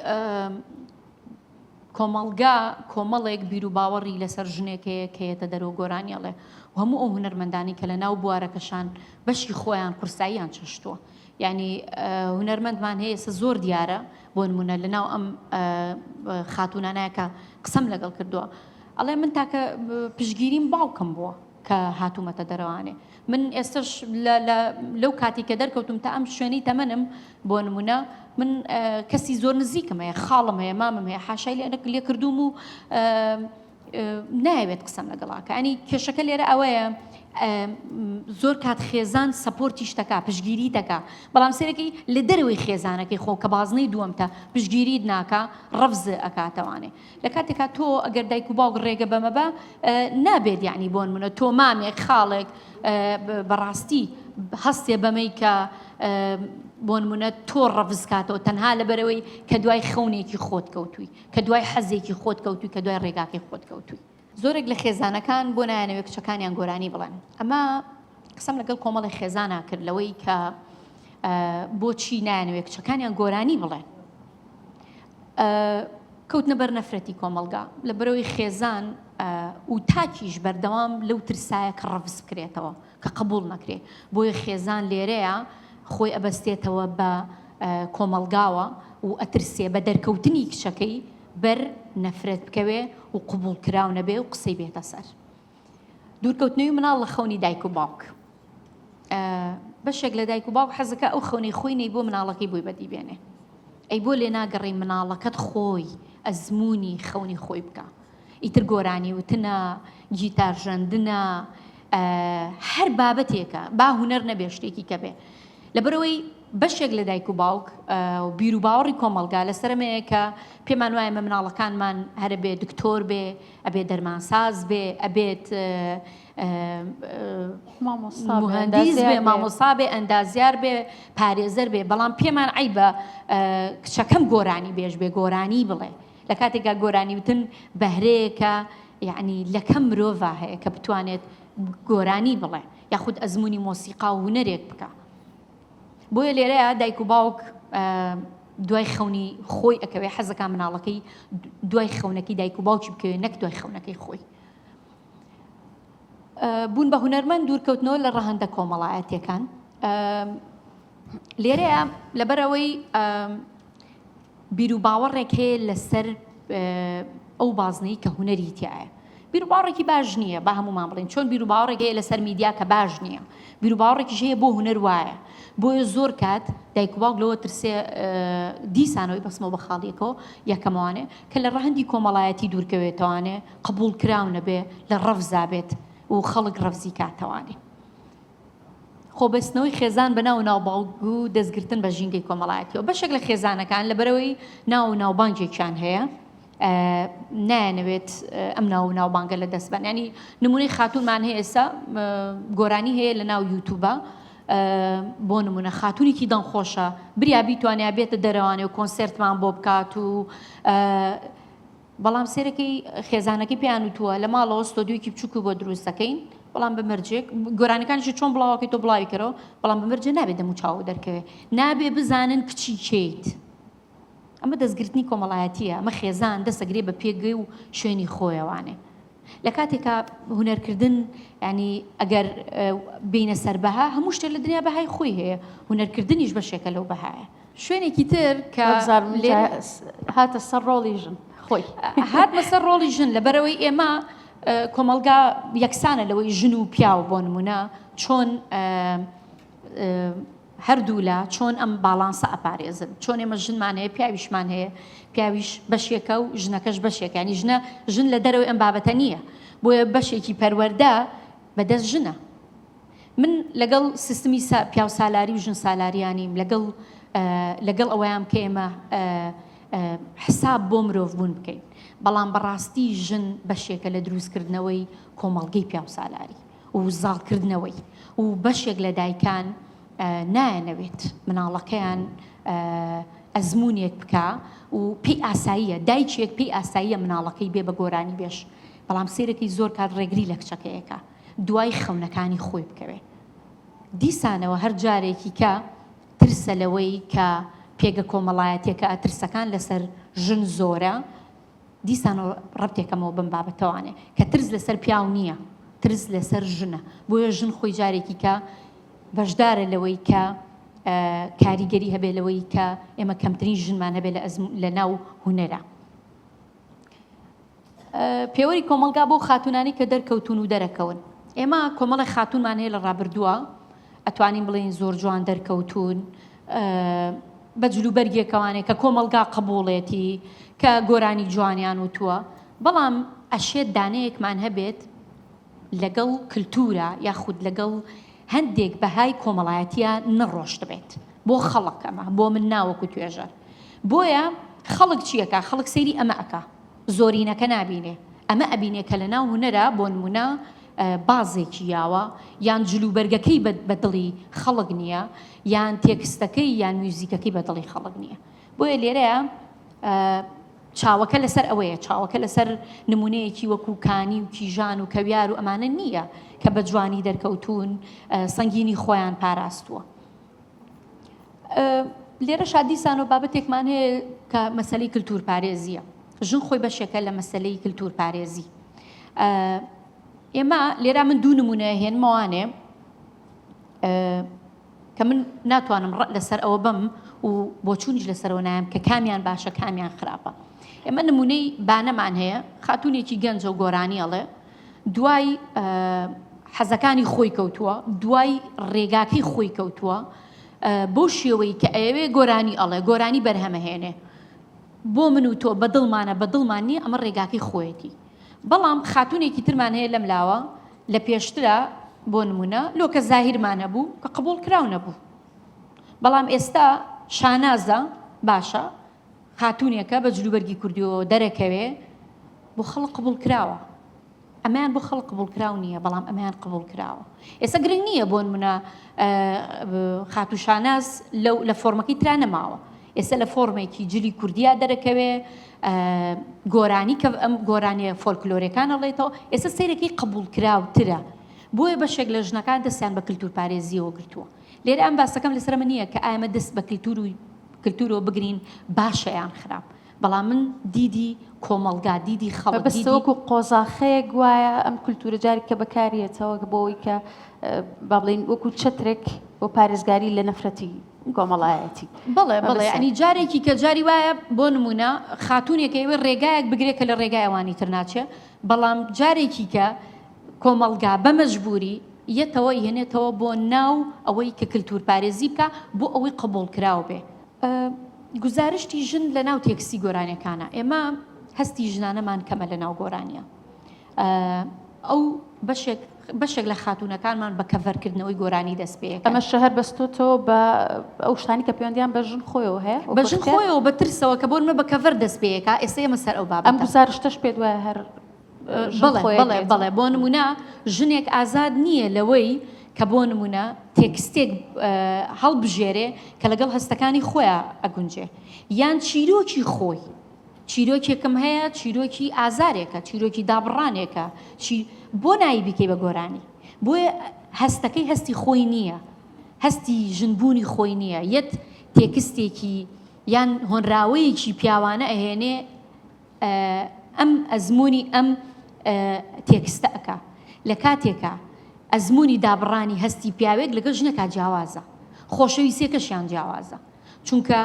کۆمەڵگا کۆمەڵێک بیروباوەڕی لەسەر ژنێک هەیە کە یەتە دەرەوە گۆرانی ئەڵێ و هەموو ئەو هونەرمەندانی کە لە ناو بوارەکەشان بەشی خۆیان قورساییان چەشتووە یعنی هونەرمەندمان هەیە ئێستا زۆر دیارە بۆ نمونە لە ناو ئەم خاتونانایە کە قسەم لەگەڵ کردووە ئەڵێ من تاکە پشگیریم باوکم بووە کە هاتوومەتە دەرەوانێ من ئێستش لەو کاتی کە دەرکەوتم تا ئەم شوێنەی تەمەنم بۆ نمونە من کەسی زۆر نزیکم هەیە خاڵم هەیە مامم هەیە حاشای لێ لێ کردوم و ناوێت قسەم لەگەڵاکە ئەنی کێشەکە لێرە ئەوەیە زۆر کات خێزان support ی شتەکە پشگیری دەکا بەڵام سەرەکی لە دەرەوەی خێزانەکەی خۆ کە بازنەی دووەمتە پشگیریت ناکە ڕەفز ئەکاتەوانێ لە کاتێکا تۆ ئەگەر دایک و باوک ڕێگە بەمە بە نابێت یعنی بۆن منە تۆ مامێک خاڵێک بەڕاستی هەستێ بەمەی کە بۆن منە تۆ ڕەفزکاتەوە تەنها لەبەرەوەی کە دوای خەونێکی خۆت کەوتوی کە دوای حەزێکی خۆت کەوتوی کە دوای ڕێگاکەی خۆت کەوتوی زۆرێک لە خێزانەکان بۆ نایانەوێ کچەکانیان گۆرانی بڵێن ئەمە قسەم لەگەڵ کۆمەڵی خێزانا کرد لەوەی کە بۆچی نایانەوێ کچەکانیان گۆرانی بڵێن کەوتنە بەر نەفرەتی کۆمەڵگا لە بەرەوەی خێزان و تاکیش بەردەوام لەو ترسایە کە ڕەفز بکرێتەوە کە قبول نەکرێ بۆیە خێزان لێرەیە خۆی ئەبەستێتەوە بە کۆمەڵگاوە و ئەترسێ بە دەرکەوتنی کچەکەی بەر نەفرەت بکەوێ و قبوڵ کراو نەبێ و قسەی بێتە سەر. دوورکەوتنەوەی مناڵ لە خەونی دایک و باوک بەشێک لە دایک و باوک حەزەکە ئەو خەونەی خۆی نەی بۆ مناڵەکەی بۆی بەدی بێنێ ئەی بۆ لێ ناگەڕێی مناڵەکەت خۆی ئەزمموی خەونی خۆی بکە ئیتر گۆرانی وتنە گیتار ژەندنە هەر بابەتێکە با هونەر نەبێ شتێکی کە بێ لەبەرئەوەی بەشێک لە دایک و باوک و بیروباوەڕی کۆمەڵگا لەسەر ئەمەیە کە پێمان وایە مە مناڵەکانمان هەر ئەبێ دکتۆر بێ، ئەبێ دەرمانساز بێ، ئەبێت موهەندیس بێ، مامۆستا بێ، ئەندازیار بێ، پارێزەر بێ، بەڵام پێمان عەیبە کچەکەم گۆرانی بێژ بێ، گۆرانی بڵێ. لە کاتێکا گۆرانی وتن بەهرەیەکە یەعنی لە کەم مرۆڤا هەیە کە بتوانێت گۆرانی بڵێ یاخود ئەزموونی مۆسیقا و هونەرێک بکا. بۆیە لێرەیە دایک و باوک دوای خەونی خۆی ئەکەوێ حەزەکە مناڵەکەی دوای خەونەکەی دایک و باوکی بکەوێ نەک دوای خەونەکەی خۆی بوون بە هونەرمەند دوورکەوتنەوە لە ڕەهەندە کۆمەڵایەتیەکان لێرەیە لەبەرەوەی بیروباوەڕێک هەیە لەسەر ئەو بازنەی کە هونەری تیایە. بیروباوەڕێکی باش نییە، با هەموومان بڵێین چۆن بیروباوەڕێک هەیە لەسەر میدیا کە باش نییە، بیروباوەڕێکیش هەیە بۆ هونەر وایە. بۆیە زۆر کات دایک و باوک لەوە ترسێ دیسانەوەی بەسمەوە بە خاڵیەکەوە یەکەمەوانێ کە لە ڕەهەندی کۆمەڵایەتی دوورکەوێتەوانێ قبوڵکراو نەبێ لە ڕەفزا بێت و خەڵک ڕەفزی کاتەوانێ. خۆبەستنەوەی خێزان بە ناو و ناوبانگ و دەستگرتن بە ژینگەی کۆمەڵایەتیەوە، بەشێک لە خێزانەکان لەبەرئەوەی ناو و ناوبانگێکیان هەیە نایانەوێت ئەم ناو و ناوبانگە لە دەست بەن ینی نمونەی خاتونمان هەیە ئێستا گۆرانی هەیە لە ناو یوتوبە بۆ نمونە خاتونێکی دەنگخۆشە بریا بیتوانیا بێتە دەرەوانێ و کۆنسێرتمان بۆ بکات و بەڵام سەیرەکەی خێزانەکەی پێیان وتووە لە ماڵەوە ستۆدیۆیەکی بچووک بۆ دروست دەکەین بەڵام بە مەرجێک گۆرانەکانیشی چۆن بڵاوەکەی تۆ بڵاوی کەرەوە بەڵام بە مەرجێ نابێت دەم و چاوە دەرکەوێ نابێ بزانن کچی کێیت ئەمە دەستگرتنی کۆمەڵایەتیە ئەمە خێزان دەسەگرێ بە پێگەی و شوێنی خۆیەوانێ لە کاتێکا هونەرکردن ینی ئەگەر بینە سەر بەها هەموو شتێک لە دنیا بەهای خۆی هەیە هونەرکردنیش بەشێکە لەو بەهایە شوێنێکی تر کە هاتە سەر ڕۆڵی ژن. خۆی. هاتمە سەر ڕۆڵی ژن لەبەرئەوەی ئێمە کۆمەڵگا یەکسانە لەوەی ژن و پیاو بۆ نمونە چۆن هەردوولا چۆن ئەم باڵانسە ئەپارێزن چۆن ئێمە ژنمان هەیە پیاویشمان هەیە پیاویش بەشێکە و ژنەکەش بەشێکە ینی ژنە ژن لە دەرەوەی ئەم بابەتە نییە بۆیە بەشێکی پەروەردە بەدەست ژنە من لەگەڵ سیستمی پیاوسالاری و ژنسالاریان نیم، لەگەڵ لەگەڵ ئەوەیام کە ئێمە حساب بۆ مرۆڤبوون بکەین، بەڵام بەڕاستی ژن بەشێکە لە دروستکردنەوەی کۆمەڵگەی پیاوسالاری و زاڵکردنەوەی و بەشێک لە دایکان نایانەوێت مناڵەکەیان ئەزموونێک بکا و پێی ئاساییە دایکێک پێی ئاساییە مناڵەکەی بێ بە گۆرانی بێژ بەڵام سەیرەکەی زۆر کات ڕێگری لە کچەکەیەکە دوای خەونەکانی خۆی بکەوێ. دیسانەوە هەر جارێکی کە ترسە لەوەی کە پێگە کۆمەڵایەتیەکە ترسەکان لەسەر ژن زۆرە، دیسانەوە ڕەبتێکەمەوە بەم بابەتەوانێ کە ترس لەسەر پیاو نییە، ترس لەسەر ژنە. بۆیە ژن خۆی جارێکی کە بەشدارە لەوەی کە کاریگەری هەبێ لەوەی کە ئێمە کەمترین ژنمان هەبێ لە ناو هونەرا. پێوەری کۆمەڵگا بۆ خاتوونانی کە دەرکەوتوون و دەرەکەون. ئێمە کۆمەڵێک خاتوونمان هەیە لە ڕابردووە ئەتوانین بڵێین زۆر جوان دەرکەوتوون بە جلوبەرگێکەوانێ کە کۆمەڵگا قبوڵێتی کە گۆرانی جوانیان وتووە بەڵام ئەشێت دانەیەکمان هەبێت لەگەڵ کلتورا یاخود لەگەڵ هەندێک بەهای کۆمەڵایەتیە نەڕۆشتبێت بۆ خەڵک ئەمە بۆ من نا وەکو توێژەر بۆیە خەڵک چیەکا خەڵک سەیری ئەمە ئەکا زۆرینەکە نابینێ ئەمە ئەبینێ کە لەناو هونەرا بۆ نمونە بازێکی یاوە یان جلوبەرگەکەی بە دڵی خەڵک نییە یان تێکستەکەی یان میوزیکەکەی بە دڵی خەڵک نییە بۆیە لێرەیە چاوەکە لەسەر ئەوەیە، چاوەکە لەسەر نموونەیەکی وەکو کانی و کیژان و کەویار و ئەمانە نییە کە بە جوانی دەرکەوتوون، سەنگینی خۆیان پاراستووە. لێرەشا دیسانەوە بابەتێکمان هەیە کە مەسەلەی کلتوورپارێزییە. ژن خۆی بەشێکە لە مەسەلەی کلتوورپارێزی. ئێمە لێرە من دوو نموونە هێنمەوانێ. کە من ناتوانم ڕەئ لەسەر ئەوە بەم و بۆچوونیش لەسەرەوە نایەم کە کامیان باشە کامیان خراپە. ئێمە نمونەی بانەمان هەیە، خاتوونێکی گەنجە و گۆرانی ئەڵێ، دوای حەزەکانی خۆی کەوتووە، دوای ڕێگاکەی خۆی کەوتووە، بەو شێوەی کە ئەیەوێ گۆرانی ئەڵێ، گۆرانی بەرهەمەهێنێ. بۆ من و تۆ بە دڵمانە بە دڵمان نییە ئەمە ڕێگاکەی خۆیەتی. بەڵام خاتوونێکی ترمان هەیە لەم لاوە لە پێشترا بۆ نموونە لۆکە زاهیرمان هەبوو کە قبوڵ کراو نەبوو بەڵام ئێستا شانازە باشە خاتوونێکە بە جلوبەرگی کوردیەوە دەرەکەوێ بۆ خەڵک قبوڵ کراوە ئەمەیان بۆ خەڵک قبوڵ کراو نییە بەڵام ئەمەیان قبوڵ کراوە ئێستا گرنگ نییە بۆ نمونە خاتوو شاناز لەو لە فۆرمەکەی ترا نەماوە ئێستا لە فۆرمێکی جلی کوردیا دەرەکەوێ گۆرانی کە ئەم گۆرانیە فۆلکلۆرەکان ئەڵێتەوە ئێستا سەیرەکەی قبوڵکراوترە بۆیە بەشێک لە ژنەکان دەستیان بە کلتورپارێزیەوە گرتووە لێرە ئەم باسەکەم لەسەر ئەمە نییە کە ئایمە دەست بە کلتور و کلتورەوە بگرین باشە یان خراپ بەڵام من دیدی کۆمەڵگا دیدی خەڵک بەستە دیدی وەکو قۆزاخەیەک وایە ئەم کلتورە جارێک کە بەکاریەتەوە بۆ ئەوەی کە با بڵێین وەکو چەترێک بۆ پارێزگاری لە نەفرەتی کۆمەڵایەتی. بەڵێ بەڵێ یانی جارێکی کە جاری وایە بۆ نموونە خاتوونێک ئەیەوێ ڕێگایەک بگرێ کە لە ڕێگای ئەوانی تر ناچێ بەڵام جارێکی کە کۆمەڵگا بە مەجبووری یەتەوە یهێنێتەوە بۆ ناو ئەوەی کە کلتوورپارێزی بکا بۆ ئەوەی قبووڵکراو بێ. گوزارشتی ژن لە ناو تێکستی گۆرانیەکانە ئێمە هەستی ژنانەمان کەمە لە ناو گۆرانیە ئەو بەشێک بەشێک لە خاتوونەکانمان بە کەڤەرکردنەوەی گۆرانی دەست پێ ئەکەن. ئەمەش هەر بەستۆتەوە بە ئەو شتانی کە پەیوەندیان بە ژن خۆیەوە هەیە بە ژن خۆیەوە بە ترسەوە کە بۆ نمونە بە کەڤەر دەست پێ ئەکا ئێستا ئێمە سەر ئەو بابەتە. ئەم گوزارشتەش پێت وایە هەر ژن بەڵێ خۆیە بەڵێ بەڵێ بۆ نمونە ژنێک ئازاد نییە لەوەی کە بۆ نمونە تێکستێک هەڵبژێرێ کە لەگەڵ هەستەکانی خۆیا ئەگونجێ یان چیرۆکی خۆی چیرۆکێکم هەیە چیرۆکی ئازارێکە چیرۆکی دابڕانێکە چی بۆ نایی بیکەی بە گۆرانی بۆیە هەستەکەی هەستی خۆی نییە هەستی ژنبوونی خۆی نییە یەت تێکستێکی یان هۆنراوەیەکی پیاوانە ئەهێنێ ئەم ئەزموونی ئەم تێکستە ئەکا لە کاتێکا ئەزموونی دابڕانی هەستی پیاوێک لەگەڵ ژنێکا جیاوازە خۆشەویستیەکەشیان جیاوازە. چونکە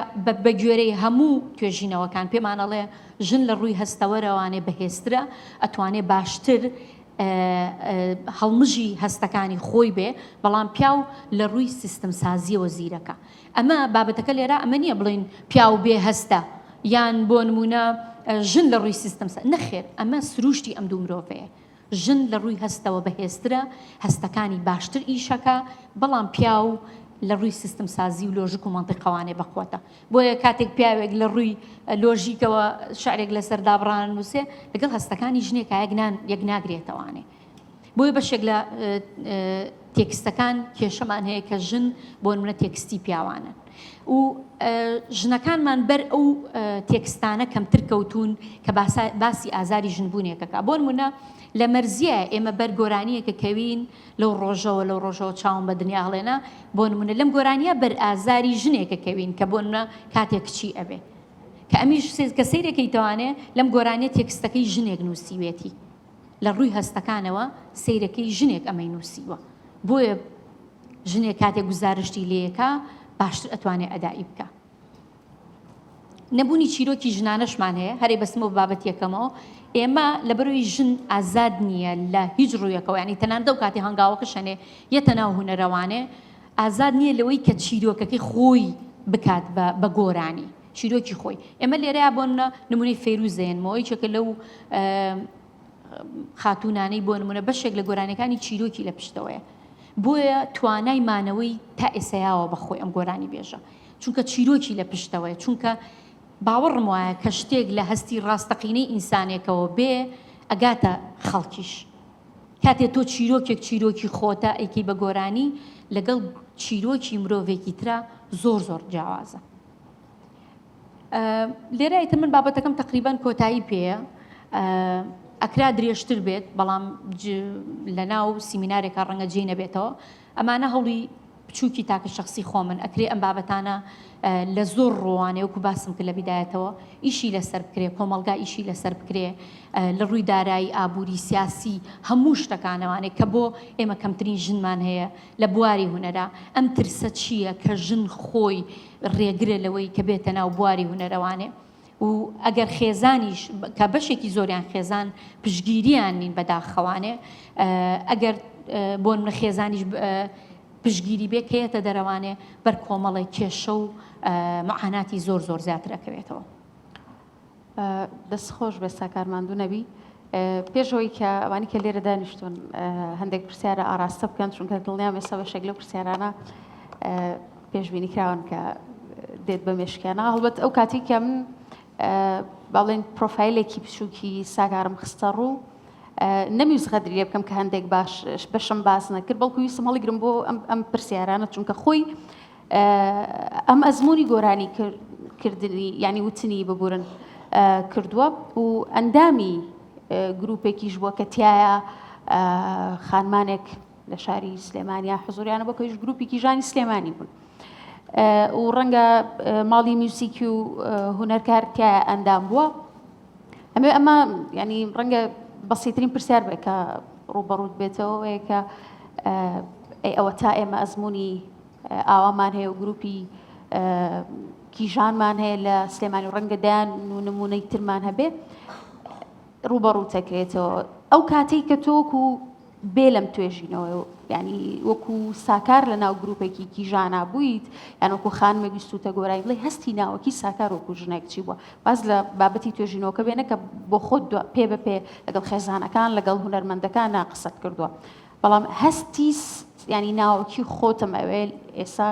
بە گوێرەی هەموو توێژینەوەکان پێمان ئەڵێ ژن لە ڕووی هەستەوەرەوانێ بەهێزترە، ئەتوانێ باشتر هەڵمژی هەستەکانی خۆی بێ، بەڵام پیاو لە ڕووی سیستمسازییەوە زیرەکە. ئەمە بابەتەکە لێرە ئەمە نییە بڵێین پیاو بێ هەستە یان بۆ نموونە ژن لە ڕووی سیستمسا، نەخێر ئەمە سرووشتی ئەم دوو مرۆڤەیە. ژن لە ڕووی هەستەوە بەهێزترە، هەستەکانی باشتر ئیشەکا، بەڵام پیاو لە ڕووی سیستمسازی و لۆژیک و مەنتیقەوانێ بەقوەتە. بۆیە کاتێک پیاوێک لە ڕووی لۆژیکەوە شعرێک لەسەر دابڕان نووسێ، لەگەڵ هەستەکانی ژنێکا یەک نان یەک ناگرێتەوانێ. بۆیە بەشێک لە تێکستەکان کێشەمان هەیە کە ژن بۆ نمونە تێکستی پیاوانن و ژنەکانمان بەر ئەو تێکستانە کەمتر کەوتوون کە باسی ئازاری ژنبوونێکەکە بۆ نمونە لە مەرزیە ئێمە بەر گۆرانیەکە کەوین لەو ڕۆژەوە لەو ڕۆژەوە چاوم بە دنیا هەڵێنا بۆ نمونە لەم گۆرانیە بەر ئازاری ژنێکە کەوین کە بۆ نمونە کاتێک کچی ئەبێ کە ئەمیش کە سەیرەکەی توانێ لەم گۆرانیە تێکستەکەی ژنێک نووسیوێتی لە ڕووی هەستەکانەوە سەیرەکەی ژنێک ئەمەی نووسیوە بۆیە ژنێک کاتێک گوزارشتی لێیەکا باشتر ئەتوانێ ئەدائی بکا. نەبوونی چیرۆکی ژنانەشمان هەیە هەرێ بەسمەوە بابەت یەکەمەوە ئێمە لەبەرەوەی ژن ئازاد نییە لە هیچ ڕوویەکەوە ینی تەنانەت ئەو کاتی هەنگاوەکە شەنێ یەتە ناو هونەرەوانێ ئازاد نییە لەوەی کە چیرۆکەکەی خۆی بکات بە گۆرانی چیرۆکی خۆی ئێمە لێرەیا بۆ نمونەی فەیروز دەێنمەوە یەکێکە لەو خاتوونانەی بۆ نمونە بەشێک لە گۆرانیەکانی چیرۆکی لە پشتەوەیە بۆیە توانای مانەوەی تا ئێسەیاوە بەخۆی ئەم گۆرانی بێژە چونکە چیرۆکی لە پشتەوەیە چونکە باوەڕم وایە کە شتێک لە هەستی ڕاستەقینەی ئینسانێکەوە بێ ئەگاتە خەڵکیش کاتێ تۆ چیرۆکێک چیرۆکی خۆتە ئەیکەی بە گۆرانی لەگەڵ چیرۆکی مرۆڤێکی ترا زۆر زۆر جیاوازە. لێرە ئیتر من بابەتەکەم تەقریبەن کۆتایی پێیە ئەکرا درێژتر بێت بەڵام لە ناو سیمینارێکا ڕەنگە جێی نەبێتەوە ئەمانە هەوڵی بچووکی تاکە شخصی خۆمن ئەکرێ ئەم بابەتانە لە زۆر ڕوانێ وەکو باسم کرد لە بیدایەتەوە ئیشی لەسەر بکرێ کۆمەڵگا ئیشی لەسەر بکرێ لە ڕووی دارایی ئابووری سیاسی هەموو شتەکانەوانێ کە بۆ ئێمە کەمترین ژنمان هەیە لە بواری هونەرا ئەم ترسە چییە کە ژن خۆی ڕێگرە لەوەی کە بێتە ناو بواری هونەرەوانێ و ئەگەر خێزانیش کە بەشێکی زۆریان خێزان پشگیریان نین بەداخەوانێ ئەگەر بۆ منە خێزانیش پشگیری بێ کەیەتە دەرەوانێ بەر کۆمەڵێک کێشە و معاناتی زۆر زۆر زیاتر ئەکەوێتەوە. دەست خۆش بێ ساکار ماندوو نەبی. پێش ئەوەی کە ئەوانی کە لێرە دانیشتون هەندێک پرسیارە ئاراستە بکەن چونکە دڵنیام ئێستا بەشێک لەو پرسیارانە پێشبینی کراون کە دێت بە مێشکیانە هەڵبەت ئەو کاتی کە من باڵێن پرۆفایلێکی بچووکی ساکارم خستە ڕوو نەمیوز غەدری لێ بکەم کە هەندێک باش بەشم باس نەکرد بەڵکو ویستم هەڵیگرم بۆ ئەم پرسیارانە چونکە خۆی ئەم ئەزموونی گۆرانی کردنی یعنی وتنی ببورن کردووە و ئەندامی گروپێکیش بووە کە تایە خانمانێک لە شاری سلێمانیا حزوریانە بۆ کەیش گروپی کیژانی سلێمانی بوون. و ڕەنگە ماڵی میوسیکی و هونەرکار تایە ئەندام بووە ئەمێ ئەمە ینی ڕەنگە بەسیترین پرسیار بێ کە ڕووبەڕوت بێتەوە کە ئەی ئەوە تا ئێمە ئەزمموی ئاوامان هەیە و گروپی کیژانمان هەیە لە سلێمانی و ڕەنگە دەیان و نمونەی ترمان هەبێ ڕوبەڕوو تەکرێتەوە ئەو کاتێک کە تۆکو بێ لەم توێژینەوە ینی وەکو ساکار لە ناو گروپێکی کیژانا بوویت یان وەکو خانمێک ویستوتە گۆرانی بڵێ هەستی ناوەکی ساکار وەکو ژنێک چی بووە باز لە بابەتی توێژینەوەکە بێنە کە بۆ خۆت پێ بە پێ لەگەڵ خێزانەکان لەگەڵ هونەرمەندەکان ناقسەت کردووە بەڵام هەستی ینی ناوەکی خۆتم ئەوێ ئێسا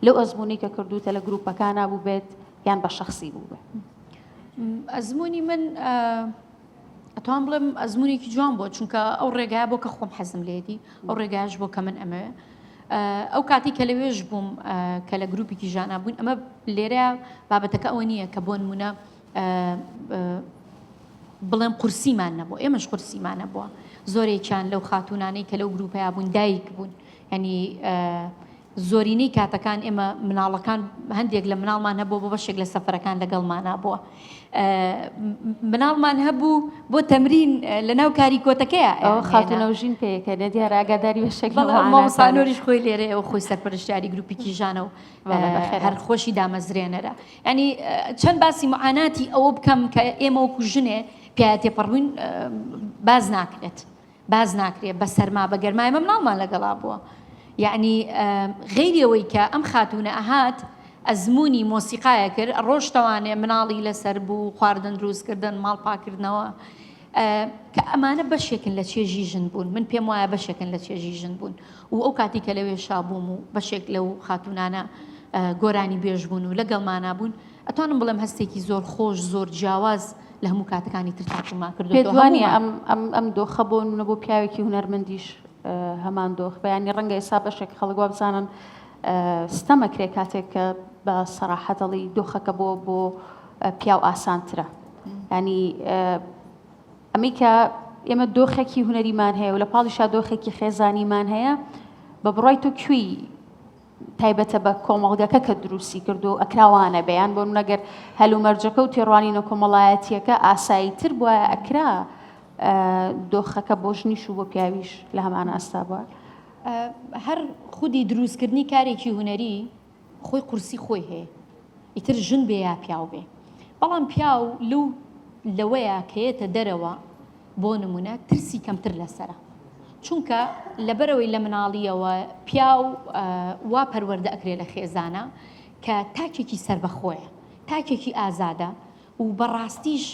لەو ئەزموونەی کە کردوتە لە گروپەکانا بووبێت یان بە شەخسی بووبێ. ئەزموونی من ئەتوان بڵێم ئەزموونێکی جوان بووە چونکە ئەو ڕێگایە بۆ کە خۆم حەزم لێتی ئەو ڕێگایش بۆ کە من ئەمەوێ ئەو کاتی کە لەوێش بووم کە لە گروپێکی ژانا بوون ئەمە لێرە بابەتەکە ئەوە نییە کە بۆ نمونە بڵێم قورسیمان نەبوو ئێمەش قورسیمان نەبووە زۆرێکیان لەو خاتوونانەی کە لەو گروپەیا بوون دایک بوون ینی. زۆرینەی کاتەکان ئێمە مناڵەکان هەندێک لە مناڵمان هەبوو بۆ بەشێک لە سەفەرەکان لەگەڵمانا بووە مناڵمان هەبوو بۆ تەمرین لە ناو کاری کۆتەکەیە ئەوە خاتوونەوژین پێیەکە نە دیارە ئاگاداری بەشێک لە بەڵێ مامۆستا نۆریش خۆی لێرەیە و خۆی سەرپەرشتیاری گروپی کیژانە و بەڵێ بەخێر هەر خۆشی دامەزرێنەرە یعنی چەند باسی معاناتی ئەوە بکەم کە ئێمە وەکو ژنێ پیاە تێپەڕبووین باز ناکرێت باس ناکرێ بە سەرما بە گەرما ئێمە مناڵمان لەگەڵا بووە یەعنی غەیری ئەوەی کە ئەم خاتوونە ئەهات ئەزموونی مۆسیقایە کرد ڕۆژتەوانێ مناڵی لەسەر بوو خواردن دروستکردن ماڵ پاکردنەوە کە ئەمانە بەشێکن لە چێژی ژن بوون من پێم وایە بەشێکن لە چێژی ژن بوون و ئەو کاتی کە لەوێ شابووم و بەشێک لەو خاتونانە گۆرانی بێژ بوون و لەگەڵمانە بوون ئەتوانم بڵێم هەستێکی زۆر خۆش زۆر جیاواز لە هەموو کاتەکانی تر تاقیمان کردووەتەوە. پێت وانییە ئەم ئەم ئەم دۆخە بۆ نمونە بۆ پیاوێکی هونەرمەندیش هەمان دۆخ بە یانی ڕەنگە ئێستا بەشێک خەڵک وا بزانن ستەم ئەکرێ کاتێک کە بە سەراحەت ئەڵێی دۆخەکە بۆ بۆ پیاو ئاسانترە ینی ئەمەی کە ئێمە دۆخێکی هونەریمان هەیە و لە پاڵیشا دۆخێکی خێزانیمان هەیە بە بڕای تۆ کوێی تایبەتە بە کۆمەڵگەکە کە دروستی کردووە و ئەکرا وا نەبێ یان بۆ نمونە گەر هەلومەرجەکە و تێڕوانینە کۆمەڵایەتییەکە ئاساییتر بوایە ئەکرا دۆخەکە بۆ ژنیش و بۆ پیاویش لە هەمان ئاستا بوایە. هەر خودی دروستکردنی کارێکی هونەری خۆی قورسی خۆی هەیە ئیتر ژن بێ یا پیاو بێ بەڵام پیاو لەو لەوەیە کە یەتە دەرەوە بۆ نمونە ترسی کەمتر لەسەرە چونکە لەبەرئەوەی لە مناڵیەوە پیاو وا پەروەردە ئەکرێ لە خێزانە کە تاکێکی سەربەخۆیە تاکێکی ئازادە و بەڕاستیش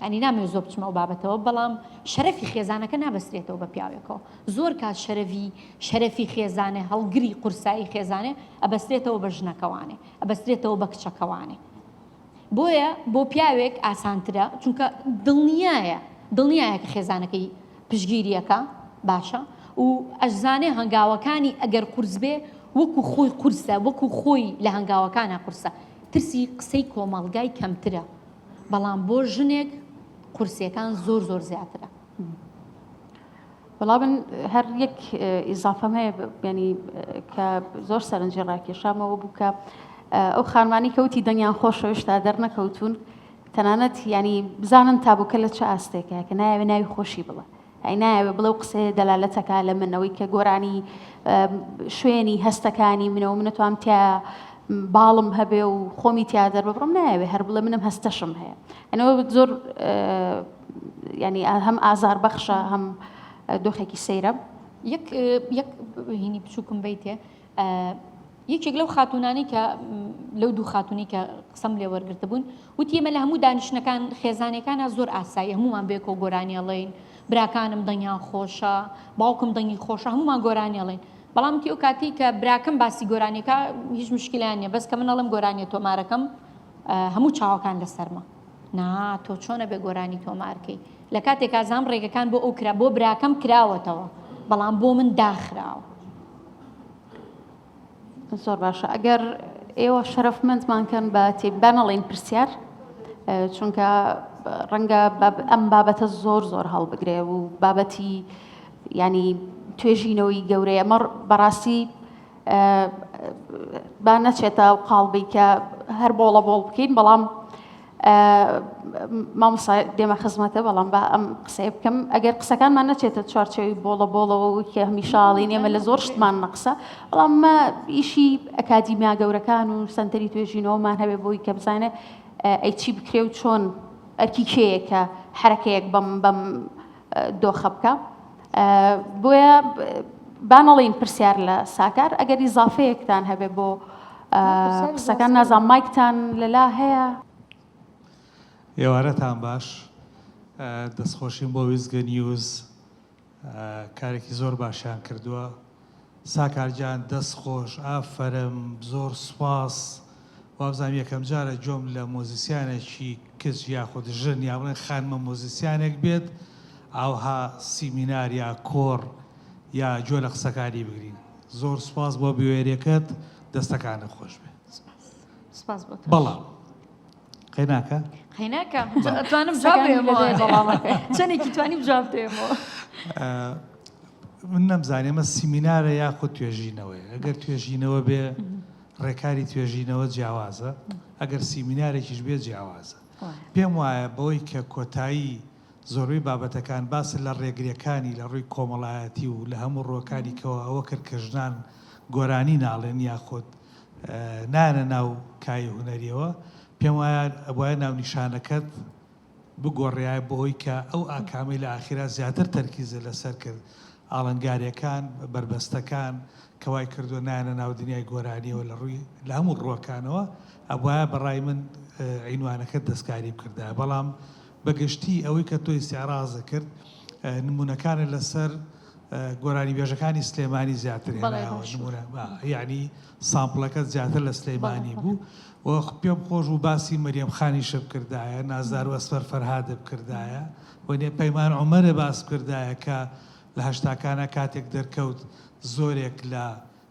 ئەنی نامەوێ زۆر بچمە ئەو بابەتەوە بەڵام شەرەفی خێزانەکە نابەسترێتەوە بە پیاوێکەوە زۆر کات شەرەفی شەرەفی خێزانێ هەڵگری قورسایی خێزانێ ئەبەسترێتەوە بە ژنەکەوانێ ئەبەسترێتەوە بە کچەکەوانێ بۆیە بۆ پیاوێک ئاسانترە چونکە دڵنیایە دڵنیایە کە خێزانەکەی پشگیریەکە باشە و ئەشزانێ هەنگاوەکانی ئەگەر قورس بێ وەکو خۆی قورسە وەکو خۆی لە هەنگاوەکانە قورسە ترسی قسەی کۆمەڵگای کەمترە بەڵام بۆ ژنێک قورسیەکان زۆر زۆر زیاترە. وەڵا من هەر یەک ئیزافەم هەیە ینی کە زۆر سەرنجی ڕاکێشامەوە بوو کە ئەو خانمانی کەوتی دەنگیان خۆشە هێشتا دەرنەکەوتون تەنانەت ینی بزانن تابووکە لە چ ئاستێکە کە نایەوێ ناوی خۆشی بڵێ ئەی نایەوێ بڵێ و قسەیە دەلالەتەکە لە منەوەی کە گۆرانی شوێنی هەستەکانی منەوە منەتوام تیا باڵم هەبێ و خۆمی تیا دەرببڕم نایەوێ هەر بڵێ منم هەستەشم هەیە ئەنەوە زۆر یانی هەم ئازار بەخشە هەم دۆخێکی سەیرە. یەک یەک هینی بچووکم بیتێ یەکێک لەو خاتونانەی کە لەو دوو خاتونی کە قسەم لێ وەرگرتبوون وتی ئێمە لە هەموو دانیشتنەکان خێزانەکانە زۆر ئاسایی هەمومان بێکەوە گۆرانی ئەڵێین براکانم دەنگیان خۆشە باوکم دەنگی خۆشە هەمومان گۆرانی ئەڵێین بەڵام وتی ئەو کاتی کە براکەم باسی گۆرانیەکە هیچ مشکلیان نییە بەس کە من ئەڵێم گۆرانیە تۆمارەکەم هەموو چاوەکان لەسەرمە نا تۆ چۆن ئەبێ گۆرانی تۆمار کەی لە کاتێکا زام ڕێگەکان بۆ ئەو کرا بۆ براکەم کراوەتەوە بەڵام بۆ من داخراوە. زۆر باشە ئەگەر ئێوە شەرەفمەندمان کەن بە تێ با نەڵێین پرسیار چونکە ڕەنگە ئەم بابەتە زۆر زۆر هەڵبگرێ و بابەتی ینی توێژینەوەی گەورەیە مەڕ بەڕاستی با نەچێتە ئەو قاڵبەی کە هەر بۆڵە بۆڵ بکەین بەڵام مامۆستا دێمە خزمەتە بەڵام با ئەم قسەیە بکەم ئەگەر قسەکانمان نەچێتە چوارچێوی بۆڵە بۆڵەوە و کە هەمیشاڵین ئێمە لە زۆر شتمان نەقسە بەڵام مە ئیشی ئەکادیمیا گەورەکان و سەنتەری توێژینەوەمان هەبێ بۆی کە بزانێ ئەی چی بکرێ و چۆن ئەرکی کێیە کە حرەکەیەک بەم بەم دۆخە بکە بۆیە با نەڵێین پرسیار لە ساکار ئەگەر ئیزافەیەکتان هەبێ بۆ قسەکان نازانم مایکتان لەلا هەیە. ئێوارەتان باش دەستخۆشیم بۆ ویزگە نیوز کارێکی زۆر باشیان کردووە ساکار گیان دەست خۆش ئافەرم زۆر سوپاس وابزانم یەکەم جارە گوێم لە مۆزیسیانێکی کچ یاخود ژن یا بڵێن خانمە مۆزیسیانێک بێت ئاوها سیمینار یا کۆڕ یا گوێ لە قسەکانی بگرین زۆر سوپاس بۆ بوێریەکەت دەستەکانت خۆش بێ سپاس بۆ تۆش. بەڵام قەیناکە قەیناکە ئەتوانم جواب قسەکانی بێمەوە لەدەر وەڵامەکەی. چەندێکی توانیم جواب دێمەوە. من نەمزانی ئەمە سیمینارە یاخود توێژینەوەیە ئەگەر توێژینەوە بێ ڕێکاری توێژینەوە جیاوازە ئەگەر سیمینارێکیش بێ جیاوازە پێم وایە بەوەی کە کۆتایی زۆربەی بابەتەکان باست لە ڕێگریەکانی لە ڕووی کۆمەڵایەتی و لە هەموو ڕووەکانی کەوە ئەوە کرد کە ژنان گۆرانی ناڵێن یاخود نایەنە ناو کایەی هونەریەوە پێم وایە ئەبوایە ناونیشانەکەت بگۆڕیایە بۆ ئەوەی کە ئەو ئاکامەی لە ئاخیرا زیاتر تەرکیزت لەسەر کرد ئاڵنگاریەکان بەربەستەکان کە وای کردووە نایەنە ناو دنیای گۆرانیەوە لە ڕووی لە هەموو ڕووەکانەوە ئەبوایە بە ڕای من عینوانەکەت دەستکاری بکردایە بەڵام بە گشتی ئەوەی کە تۆ ئیستیعرازت کرد نموونەکانت لەسەر گۆرانیبێژەکانی سلێمانی زیاتر هێنایەوە نموونە یعنی sample ەکەت زیاتر لە سلێمانی بوو و پێم خۆش بوو باسی مەریەم خانیشە بکردایە نازدار و ئەسفەر فەرهادە بکردایە و نێ پەیمان عومەرە باس بکردایە کە لە هەشتاکانە کاتێک دەرکەوت زۆرێک لە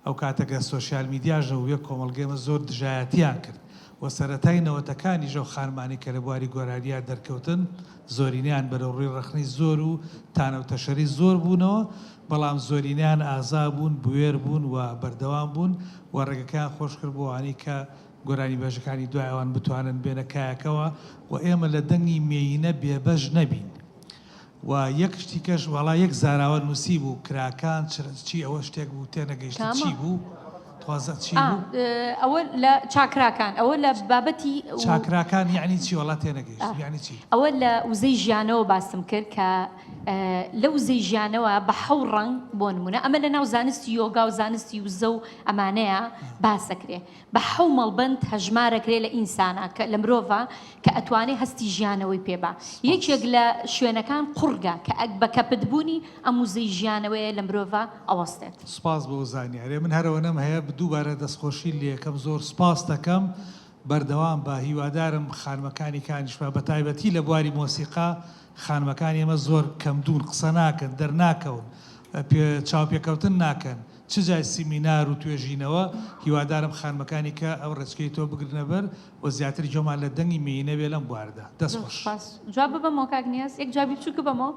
ئەو کاتە گەر سۆشیال میدیاش نەبووبێ کۆمەڵگەی ئێمە زۆر دژایەتیان کرد و سەرەتای نەوەتەکانیش ئەو خانمانەی کە لە بواری گۆرانیا دەرکەوتن زۆرینەیان بەرەو ڕووی ڕەخنەی زۆر و تانە و تەشەری زۆر بوونەوە بەڵام زۆرینەیان ئازا بوون بوێر بوون و بەردەوام بوون و ڕێگەکەیان خۆش کرد بۆ ئەوانەی کە گۆرانیبێژەکانی دوای ئەوان بتوانن بێنە کایەکەوە و ئێمە لە دەنگی مێیینە بێبەش نەبین. و یەک شتی کەش وەڵا یەک زاراوە نووسی بوو کراکان چر چی ئەوە شتێک بوو تێنەگەیشتم کامە؟ چی بوو توازە چی ئا بوو؟ ئەوە لە چاکراکان ئەوە لە بابەتی و چاکراکان یەعنی چی وەڵا ئا تێنەگەیشتم یەعنی چی؟ ئەوە لە وزەی ژیانەوە باسم کرد کە لە وزەی ژیانەوە بە حەو ڕەنگ بۆ نمونە ئەمە لە ناو زانستی یۆگا و زانستی وزە و ئەمانەیە باس ئەکرێ بە حەو مەڵبەند هەژمارەکرێ لە ئینسانا کە لە مرۆڤا کە ئەتوانێ هەستی ژیانەوەی پێ با یەکێک لە شوێنەکان قوڕگە کە ئەک بە کەپت بوونی ئەم وزەی ژیانەوەیە لە مرۆڤا ئەوەستێت. سوپاس بۆ زانیاریە من هەر ئەوەنەم هەیە دووبارە دەستخۆشی لێکەم زۆر سوپاست دەکەم بەردەوام بە هیوادارم خانمەکانی کانیشما بەتایبەتی لە بواری مۆسیقا خانمەکانی ئێمە زۆر کەمدوون قسە ناکەن دەرناکەون پێ چاوپێکەوتن ناکەن چ جای سیمینار و توێژینەوە، هیوادارم خانمەکانی کە ئەو ڕێچکەی تۆ بگرنە بەر و زیاتر گوێمان لە دەنگی مێینە بێ لەم بوارەدا. دەست زۆر خۆش. سوپاس. جواب ببەمەوە کاک نیاز یەک جوابی بچووک ببەمەوە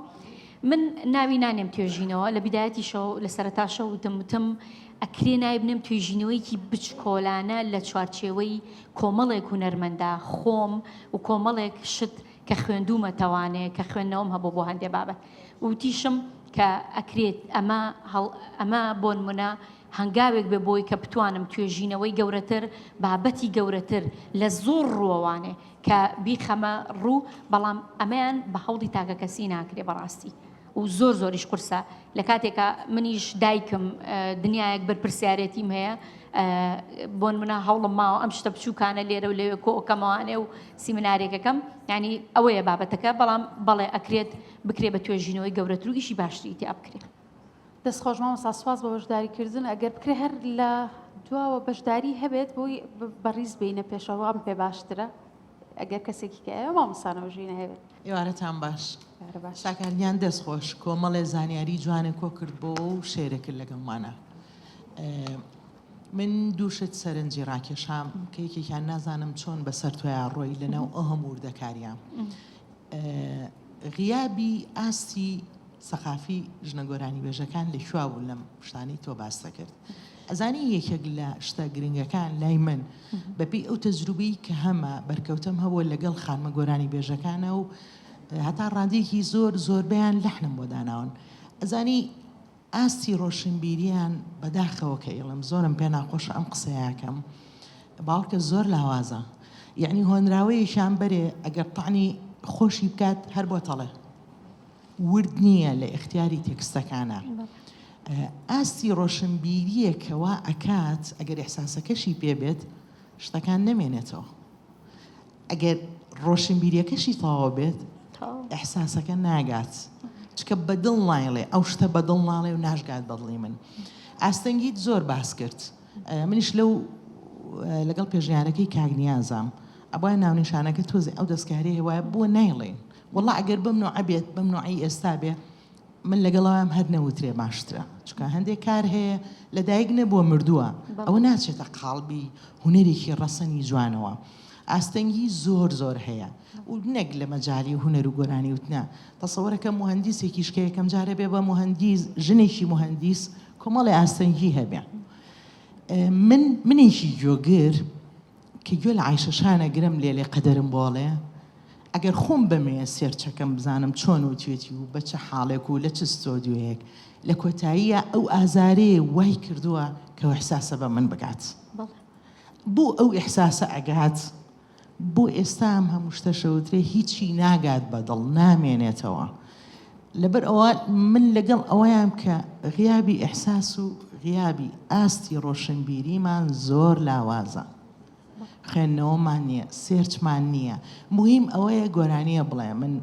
من ناوی نانێم توێژینەوە لە بیدایەتیشەوە لە سەرەتاشەوە وتم وتم ئەکرێ ناوی بنێم توێژینەوەیەکی بچکۆلانە لە چوارچێوەی کۆمەڵێک هونەرمەندا خۆم و کۆمەڵێک شت کە خوێندوومەتەوانێ کە خوێندنەوەم هەبوو بۆ هەندێ بابەت وتیشم کە ئەکرێت ئەمە هەڵ ئەمە بۆنمونە هەنگاوێک بێ بۆی کە بتوانم توێژینەوەی گەورەتر بابەتی گەورەتر لە زۆر ڕووەوانێ کە بیخەمە ڕوو بەڵام ئەمەیان بە هەوڵی تاکەکەسی ناکرێ بەڕاستی و زۆر زۆریش قورسە لە کاتێکا منیش دایکم دنیایەک بەرپرسیارێتیم هەیە بۆنمونە هەوڵم ماوە ئەم شتە بچووکانە لێرە و لەوێ کۆکەمەوانێ و سیمنارێکەکەم ینی ئەوەیە بابەتەکە بەڵام بەڵێ ئەکرێت بکرێ بە توێژینەوەی گەورەتر و ئیشی باشتری تیا بکرێ. دەست خۆش مامۆستا سوپاس بۆ بەشداری کردن ئەگەر بکرێ هەر لە دواوە بەشداری هەبێت بۆی بەڕیز بینە پێشەوە ئەم پێ باشترە ئەگەر کەسێکی کە ئەوە مامۆستا نەوژینە هەبێت. ئێوارەتان باش ساکار گیان دەست خۆش کۆمەڵێ زانیاری جوانە کۆ کردبۆوە و شێرە کرد لەگەڵمانە من دوو شت سەرنجی ڕاکێشام کە یەکێکیان نازانم چۆن بەسەر تۆیا ڕۆی لەناو ئەو هەموو وردەکاریە غیابی ئاستی سەقافی ژنە گۆرانیبێژەکان لە کوێ بوو لەم شتانەی تۆ باس دەکرد ئەزانی یەکێک لە شتە گرنگەکان لای من بەپێی ئەو تەجروبەی کە هەمە بەرکەوتەم هەبووە لەگەڵ خانمە گۆرانیبێژەکانە و هەتا ڕادەیەکی زۆر زۆربەیان لەحنم بۆ داناون ئەزانی ئاستی ڕۆشنبیریان بەداخەوە کە ئیڵم زۆرم پێ ناخۆشە ئەم قسەیەکەم باوکە زۆر لاوازە یعنی هۆنراوەیەکیان بەرێ ئەگەر تەعنی خۆشی بکات هەر بۆ تەڵێ ورد نییە لە ئیختیاری تێکستەکانا. ئاستی ڕۆشنبیرییەک کە وا ئەکات ئەگەر ئیحساسەکەشی پێ بێت شتەکان نەمێنێتەوە. ئەگەر ڕۆشنبیریەکەشی تەواو بێت ئیحساسەکە ناگات. چونکە بە دڵ نایڵێ ئەو شتە بە دڵ ناڵێ و ناشگات بە دڵی من. ئاستەنگیت زۆر باس کرد. منیش لەو لەگەڵ پێشنیارەکەی کاک نیازام. ئەبوایە ناونیشانەکە تۆزێ ئەو دەستکاریە هەبوایە بۆ نایڵێین. وەڵا ئەگەر بەم نوعە بێت بەم نوعەی ئێستا بێ من لەگەڵ ئەوام هەر نەوترێ باشترە چونکە هەندێک کار هەیە لە دایک نەبووە مردووە ئەوە ناچێتە قاڵبی هونەرێکی ڕەسەنی جوانەوە. ئاستەنگی زۆر زۆر هەیە و نەک لە مەجالی هونەر و گۆرانی وتنا تەسەوەرەکەم موهەندیسێکیش کە یەکەم جارە بێ بە موهەندیس ژنێکی موهەندیس کۆمەڵێ ئاستەنگی هەبێ من منێکی گوێگر کە گوێ لە عایشە شان ئەگرم لێلێ قەدەرم بۆڵێ ئەگەر خۆم بەمێ سێرچەکەم بزانم چۆن وتوێتی و بە چ حاڵێک و لە چ ستۆدیۆیەک لە کۆتاییە ئەو ئازارەیە وای کردووە کە ئیحساسە بە من بگات بۆ ئەو ئیحساسە ئەگات بۆ ئێستا ئەم هەموو شتە شەوترێ هیچی ناگات بە دڵ نامێنێتەوە لەبەر ئەوە من لەگەڵ ئەوەیام کە غیابی ئیحساس و غیابی ئاستی ڕۆشنبیریمان زۆر لاوازە خوێندنەوەمان نییە search مان نییە موهیم ئەوەیە گۆرانیە بڵێ من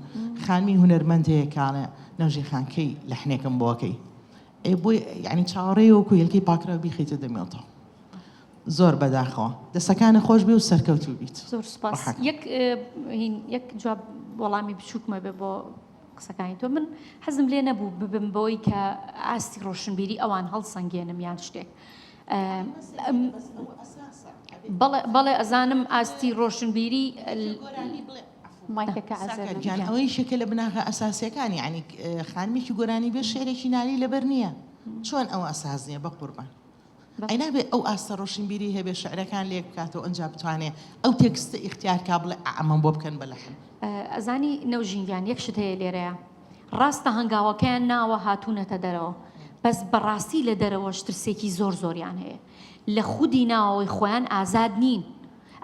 خانمی هونەرمەند هەیە کاڵێ نەوژی خان کەی لەحنێکم بۆکەی ئێ بۆی یعنی چاوەڕێی وەکو هێلکەی پاکراو بیخەیتە دەمیەوە زۆر بەداخەوە دەسەکانت خۆش بێ و سەرکەوتوو بیت. زۆر سوپاس یەک هین یەک جواب وەڵامی بچووکمە بێ بۆ قسەکانی تۆ من حەزم لێ نەبوو ببم بەوەی کە ئاستی ڕۆشنبیری ئەوان هەڵسەنگێنم یان شتێک بەڵێ ئەزانم ئاستی ڕۆشنبیری مایکەکە ساکار گیان ئەوە یەکێکە لە بناغە ئەساسیەکان یعنی خانمێکی گۆرانی بێ شعرێکی نالی لەبەر نییە چۆن ئەوە ئەساس نییە بەقوربان ئەی نابێ ئەو ئاستە ڕۆشنبیری هەبێ شعرەکان لێک بکاتەوە ئەنجا بتوانێ ئەو text ە ئیختیار کا بڵێ ئا ئەمەم بۆ بکەن بە لەحن. ئەزانی نەوژین گیان یەک شت هەیە لێرەیا ڕاستە هەنگاوەکەیان ناوە هاتوونەتە دەرەوە بەس بەڕاستی لە دەرەوەش ترسێکی زۆر زۆریان هەیە لە خودی ناوەوەی خۆیان ئازاد نین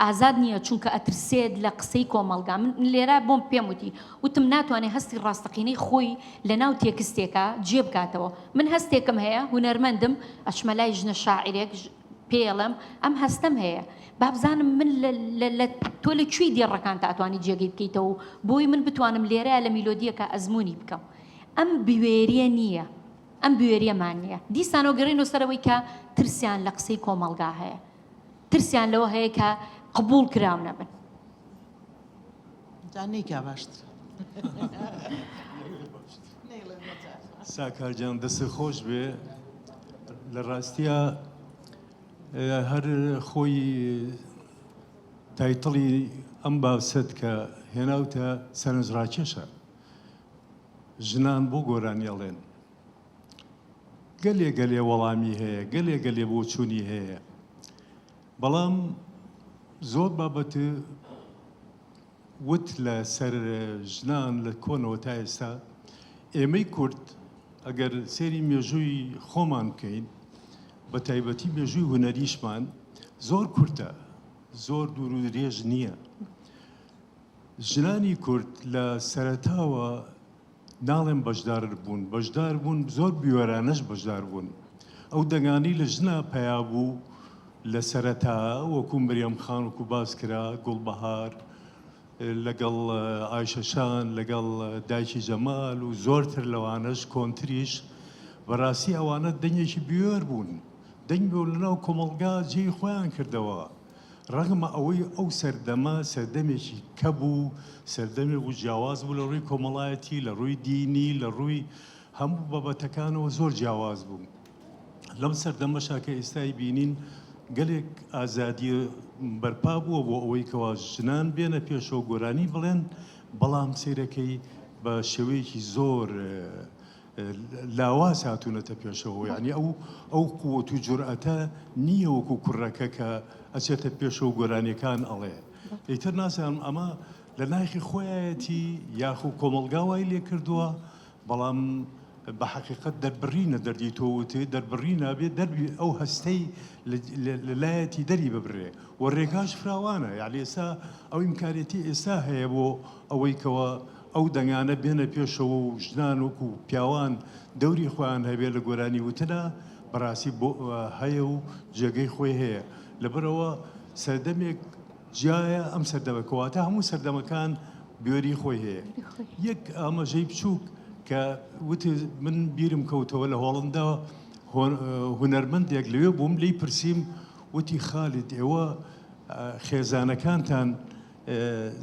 ئازاد نییە چونکە ئەترسێت لە قسەی کۆمەڵگا من لێرە بۆم پێم وتی وتم ناتوانێت هەستی ڕاستەقینەی خۆی لە ناو text ێکا جێ بکاتەوە من هەستێکم هەیە هونەرمەندم ئەچمە لای ژنە شاعیرێک پێڵم ئەم هەستەم هەیە بابزانم من لە تۆ لە کوێی دێڕەکان تا ئەتوانی جێگەی بکەیتەوە و بۆی من بتوانم لێرە لە میلۆدیەکە ئەزمموی بکەم ئەم بوێریە نییە ئەم بوێریەمان نییە دیسانەوە گەڕێنەوە سەرەوەی کە ترسیان لە قسەی کۆمەڵگا هەیە ترسیان لەوە هەیە کە قبوڵ کراو نەبن. جا نەیکا باشترە. ساکار گیان دەستت خۆش بێ لە ڕاستیا هەر خۆی title ی ئەم باسەت کە هێناوتە سەرنجڕاکێشە ژنان بۆ گۆرانی ئەڵێن گەلێ گەلێ وەڵامی هەیە، گەلێ گەلێ بۆچوونی هەیە، بەڵام زۆر بابەت وت لە سەر ژنان لە کۆنەوە تا ئێستا، ئێمەی کورد ئەگەر سەیری مێژووی خۆمان بکەین، بە تایبەتی مێژووی هونەریشمان زۆر کورتە، زۆر دوور و درێژ نییە. ژنانی کورد لە سەرەتاوە ناڵێم بەشدار بوون، بەشدار بوون، زۆر بوێرانەش بەشدار بوون. ئەو دەنگانەی لە ژنا پەیا بوو لە سەرەتا وەکوو مریەم خان وەکوو باس کرا، گوڵبەهار لەگەڵ ئایشە شان، لەگەڵ دایکی جەمال و زۆرتر لەوانەش کۆنتریش، بەڕاستی ئەوانە دەنگێکی بوێر بوون. دەنگ بوون لەناو کۆمەڵگا جێی خۆیان کردەوە. ڕەغمە ئەوەی ئەو سەردەمە سەردەمێکی کە بوو، سەردەمێک بوو جیاواز بوو لە ڕووی کۆمەڵایەتی، لە ڕووی دینی، لە ڕووی هەموو بابەتەکانەوە زۆر جیاواز بوو. لەم سەردەمەشا کە ئێستای بینین گەلێک ئازادی بەرپا بووە بۆ ئەوەی کەوا ژنان بێنە پێشەوە گۆرانی بڵێن، بەڵام سەیرەکەی بە شێوەیەکی زۆر لاواز هاتوونەتە پێشەوە یانی ئەو ئەو قوت و جورئەتە نییە وەکو کوڕەکە کە ئەچێتە پێشەوە گۆرانیەکان ئەڵێ ئیتر نازانم ئەمە لە ناخی خۆیەتی یاخو کۆمەڵگا وای لێ کردووە بەڵام بە حەقیقەت دەربڕینە دەردی تۆ وتێ دەربڕی نابێ دەربی ئەو هەستەی لەلایەتی دەری ببرێ و ڕێگاش فراوانە یعنی ئێستا ئەو ئیمکانیەتی ئێستا هەیە بۆ ئەوەی کەوا ئەو دەنگانە بێنە پێشەوە و ژنان وەکو پیاوان دەوری خۆیان هەبێ لە گۆرانی وتنا بەڕاستی بۆ هەیە و جێگەی خۆی هەیە لەبەرئەوە سەردەمێک جیایە ئەم سەردەمە کەواتە هەموو سەردەمەکان بوێری خۆی هەیە یەک ئاماژەی بچووک کە وتی من بیرم کەوتەوە لە هۆڵندا هونەرمەندێک لەوێ بووم لێی پرسیم وتی خالید ئێوە خێزانەکانتان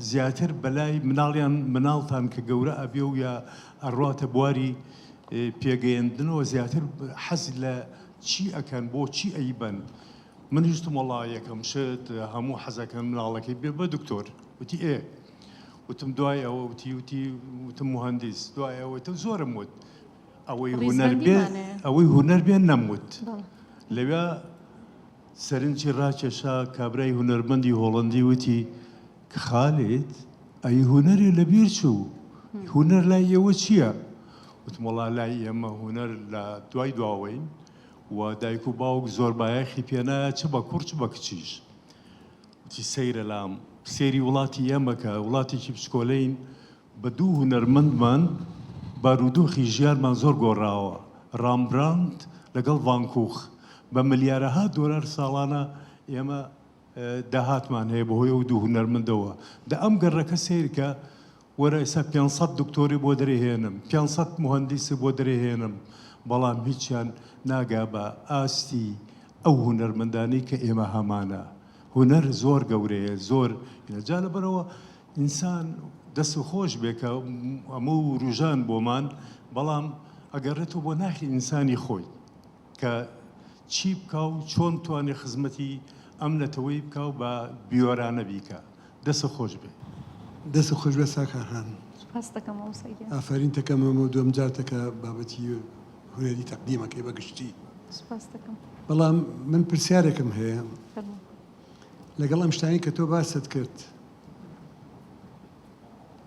زیاتر بەلای مناڵیان مناڵتان کە گەورە ئەبێ و یا ئەڕواتە بواری پێگەیەندنەوە زیاتر حەز لە چی ئەکەن بۆ چی ئەیبەن؟ من هیچتم وەڵا یەکەم شت هەموو حەزەکەن مناڵەکەی بێ بە دکتۆر وتی ئێ وتم دوای ئەوە وتی وتی وتم مهندس دوای ئەوە تە زۆرم وت ئەوەی هونەر بێ ڕیزبەندیمان هەیە. ئەوەی هونەر بێ نەموت بەڵێ. لەویا سەرنجی ڕاکێشا کابرای هونەرمەندی هۆڵەندی وتی خالید ئەی هونەرێ لەبیر چوو هونەر لای ئێوە چییە؟ وتم وەڵا لای ئێمە هونەر لە دوای دواوەین و دایک و باوک زۆر بایەخی پێنایە چ بە کوڕ چ بە کچیش. وتی سەیرە لام سەیری وڵاتی ئێمە کە وڵاتێکی بچکۆلەین بە دوو هونەرمەندمان بارودۆخی ژیانمان زۆر گۆڕاوە ڕامبراند لەگەڵ ڤانکوخ بە ملیارەها دۆلار ساڵانە ئێمە داهاتمان هەیە بەهۆی ئەو دوو هونەرمەندەوە دە ئەم گەڕەکە سەیرکە وەرە ئێستا 500 دکتۆری بۆ دەرێهێنم 500 موهەندیسی بۆ دەرێهێنم بەڵام هیچیان ناگا بە ئاستی ئەو هونەرمەندانەی کە ئێمە هەمانە هونەر زۆر گەورەیە زۆر جا لەبەرەوە ئینسان دەست خۆش بێ کە ئەمە وروژان بۆمان بەڵام ئەگەڕێتەوە بۆ ناخی ئینسانی خۆی کە چی بکا و چۆن بتوانێ خزمەتی ئەم نەتەوەی بکا و بە بیۆرانە بیکا. دەستت خۆش بێ. دەستت خۆش بێت ساکار خان. سوپاست دەکەم مامۆستا گیان. ئافەرین تەکەم ئەمە دووەم جارتە کە بابەتی هونەری تەقدیم ئەکەی بە گشتی. سوپاست دەکەم. بەڵام من پرسیارێکم هەیە. فەرموو. لەگەڵ ئەم شتانەی کە تۆ باست کرد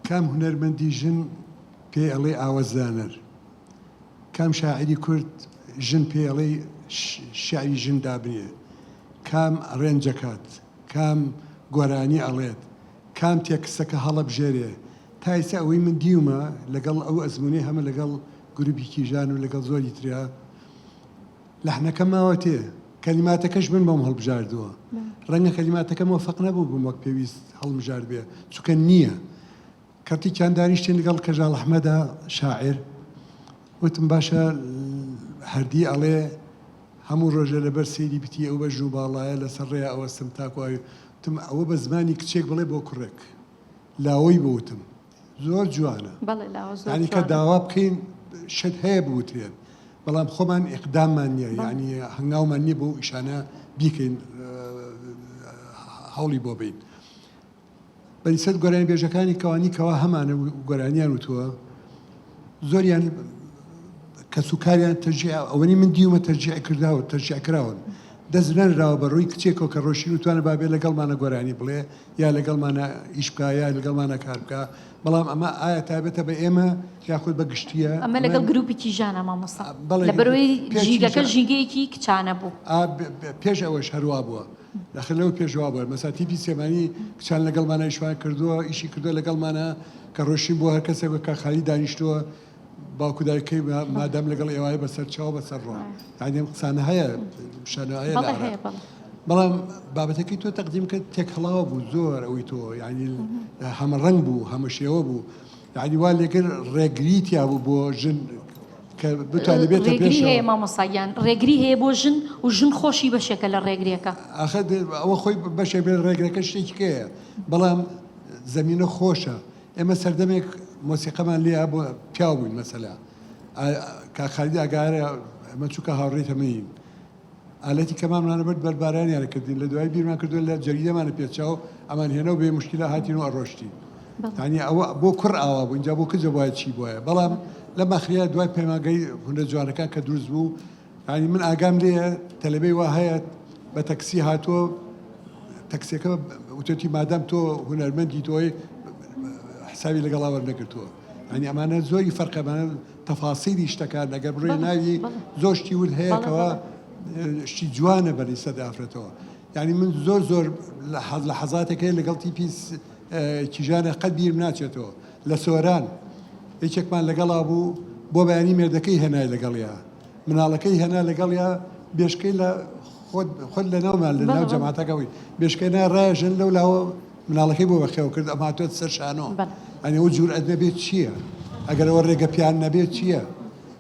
کام هونەرمەندی ژن پێی ئەڵێی ئاوەزدانەر؟ کام شاعیری کورد ژن پێی ئەڵێی شیعری ژن دابنێ؟ کام arrange ئەکات؟ کام گۆرانی ئەڵێت؟ کام تێکستەکە هەڵەبژێرێ؟ تا ئیستا ئەوەی من دیومە لەگەڵ ئەو ئەزموونەی هەمە لەگەڵ گروپی کیژان و لەگەڵ زۆری ترا لەحنەکە ماوەتێ کەلیماتەکەش من بۆم هەڵبژاردووە ڕەنگە کەلیماتەکە مۆفەق نەبووبم وەک پێویست هەڵمژاردبێ چونکە نییە کەتێکیان دانیشتین لەگەڵ کەژاڵ ئەحمەدا شاعیر وتم باشە هەردی ئەڵێ هەموو ڕۆژێ لەبەر سەیری بتی ئەو بەژن و باڵایە لەسەر ڕێیا ئەوەستم تاکو ئاوی وتم ئەوە بە زمانی کچێک بڵێ بۆ کوڕێک لاوەی بۆ وتم زۆر جوانە بەڵێ لاوە زۆر یانی کە جوانە. داوا بکەین شت هەیە بوترێت بەڵام خۆمان ئیقداممان نییە یانی هەنگاومان نییە بۆ ئیشانە بیکەین هەوڵی بۆ بین بەنیسبەت گۆرانیبێژەکانی کەوانی کەوا هەمانە و گۆرانیان وتووە زۆریان کەسوکاریان تەشجیع ئەوەنی من دیومە تەشجیع کرداوە تەشجیع کراون دەست نەنراوە بە ڕووی کچێکەوە کە ڕۆشین وتوانە بابێ لەگەڵمانە گۆرانی بڵێ یا لەگەڵمانە ئیش بکا یا لەگەڵمانە کار بکا بەڵام ئەمە ئایا تایبەتە بە ئێمە یاخود بە گشتیە ئەمە لەگەڵ گروپی کیژانە مامۆستا بەڵێ لەبەرەوەی پێش ژینگەکە کیژان. ژینگەیەکی کچانە بوو ئا پێش ئەوەش هەروا بووە داخل لەوە پێش وا بووە مەسا تیپی سلێمانی کچان لەگەڵمانە ئیشمان کردووە ئیشی کردووە لەگەڵمانە کە ڕۆشتین بۆ هەر کەسێک کە خالی دانیشتووە باوکو دایکەی مادام لەگەڵ ئێوایە بەسەر چاو بەسەر ڕۆ یعنی ئەم قسانە هەیە شانە هەیە لە عێراق بەڵام بابەتەکەی تۆ تەقدیم کرد تێکهڵاوە بوو زۆر ئەوەی تۆ یعنی هەمە ڕەنگ بوو هەمە شێوە بوو یعنی وا لێگر ڕێگری تیا بوو بۆ ژن کە بتوانێت بێتە ڕێگری پێشەوە. هەیە مامۆستا گیان ڕێگری هەیە بۆ ژن و ژن خۆشی بەشێکە لە ڕێگریەکە. ئاخر ئەوە خۆی بەشێک بێت ڕێگرەکە شتێکی کەیە بەڵام زەمینە خۆشە ئێمە سەردەمێک مۆسیقەمان لێ بۆ پیاو بووین مەسەلە کاک خالید ئاگارە ئەمە چووکە هاوڕێی تەمەنین ئالەتی کەمانمان برد بەربارانیان کردین لە دوای بیرمان کردو لە جەریدەمانە پێچاو ئەمان هێنەوە بێ مشکلە هاتین و ئەڕۆشتین یانی ئەوە بۆ کوڕ ئاوا بوو اینجا بۆ کچ بۆیە چی بۆیە بەڵام لە مەخریا دوای پەیمانگەی هونەر جوانەکان کە دروست بوو یانی من ئاگام لێیە تەلەبەی وا هەیە بە تەکسی هاتووە تەکسیەکە وتێتی مادام تۆ هونەرمەندی تۆی حسابی لەگەڵا وەرنەگرتووە یانی ئەمانە زۆری فەرقە ئەمانە تەفاسیلی شتەکان ئەگەر بڕۆی ناوی زۆر شتی ورد هەیە کەوا شتی جوانە بە نیسبەت ئافرەتەوە یانی من زۆر زۆر لە حەزاتێک هەیە لەگەڵ تیپی کیژانە قەت بیرم ناچێتەوە لە سۆران یەکێکمان لەگەڵا بوو بۆ بەیانی مێردەکەی هێنای لەگەڵیا مناڵەکەی هێنا لەگەڵیا بێشکەی لە خۆت خۆت لە ناومان لە ناو جەماعەتەکە بووی بێشکەی نا ڕایەژن لەو لاوە مناڵەکەی بۆ بەخێو کرد ئەم هاتووە سەر شانۆ ئەنی ئەو جورئەت نەبێت چییە ئەگەر ئەوە ڕێگە پیان نەبێت چییە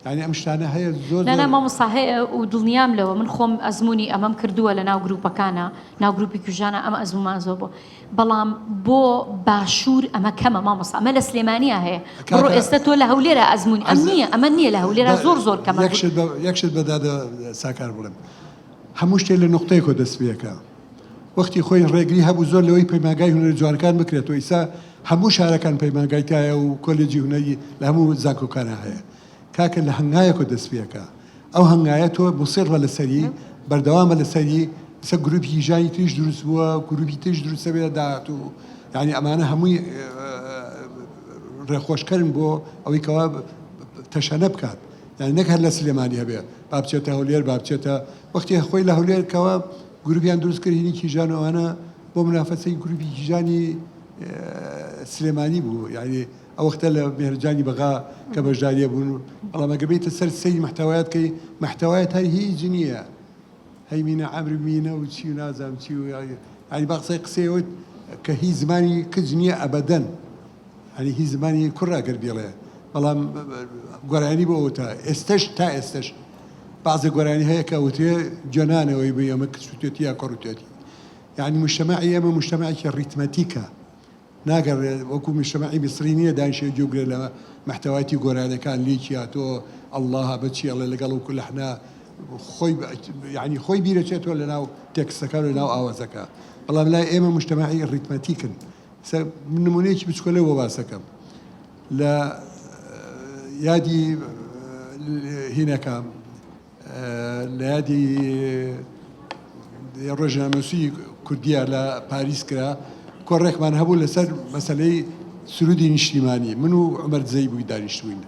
یعنی ئەم شتانە هەیە زۆر نا نا مامۆستا هەیە و دڵنیام لەوە من خۆم ئەزموونی ئەمەم کردووە لە ناو گروپەکانە ناو گروپی کوژانە ئەمە ئەزمومان زۆر بوو بەڵام بۆ باشوور ئەمە کەمە مامۆستا ئەمە لە سلێمانیا هەیە بڕۆ ئێستا تۆ لە هەولێرە ئەزموونی ئەم نییە ئەمە نییە لە هەولێرە زۆر زۆر کەمە یەک شت بە دادە ساکار بڵێم. هەموو شتێ لە نوقتەیەکەوە دەست پێکا. وەختی خۆی ڕێگری هەبوو زۆر لەوەی پەیمانگای هونەرە جوانەکان بکرێتەوە، ئیستا هەموو شارەکان پەیمانگای تایە و کۆلێجی هونەری لە هەموو زانکۆکانا هەیە. کاکە لە هەنگایەکەوە دەست پێکا. ئەو هەنگایە تۆ موسڕ بە لەسەری، بەردەوام بە لەسەری، ئیستا گروپی ژانی تریش دروست بووە، گروپی تریش دروست دەبێت لە داهاتوو. یانی ئەمانە هەمووی ڕێخۆشکەرن بۆ ئەوەی کەوا تەشەنە بکات. یانی نەک هەر لە سلێمانی هەبێ با بچێتە هەولێر با بچێتە وەختی خۆی لە هەولێر کەوا گروپیان دروست کرد هینی کیژان و ئەوانە بۆ منافەسەی گروپی کیژانی سلێمانی بوو یعنی ئەو وەختە لە مێهرجانی بەغا کە بەشداریە بوون بەڵام ئەگە بێتە سەر سەیری محتوایات کەی محتوایات هەر هیچ نییە هەی مینە عەمر مینە و چی و نازانم چی و یعنی با قسەی قسەی وت کە هی زمانی کچ نییە ئەبەدەن یعنی هی زمانی کوڕە ئەگەر بیڵێ بەڵام گۆرانی بۆ ئەوتا ئێستش تا ئێستش بەعزێ گۆرانی هەیە کە ئەوترێ جۆنانەوەی بێ ئەمە کچ وتێتی یا کوڕ وتێتی یعنی مجتمعی ئێمە مجتمعێکی ڕیتمەتیکە ناگەڕێ وەکو مجتمعی میسری نییە دانیشێ گوێ بگرێ لە محتەوایەتی گۆرانیەکان لیکی هاتۆ اللە بە چی ئەڵێ لەگەڵ وەکو لەحنا خۆی یعنی خۆی بیرەچێتەوە لە ناو تێکستەکان و لە ناو ئاوازەکە بەڵام لای ئێمە مجتمعی ڕیتمەتیکن سە من نمونەیەکی بچکۆلە بۆ باسەکەم لە یادی هینەکە لە یادی ڕۆژنامەنووسی کوردیە لە پاریس کرا، کۆڕێکمان هەبوو لەسەر مەسەلەی سرودی نیشتیمانی، من و عومەر دزەیی بووین دانیشتبووین.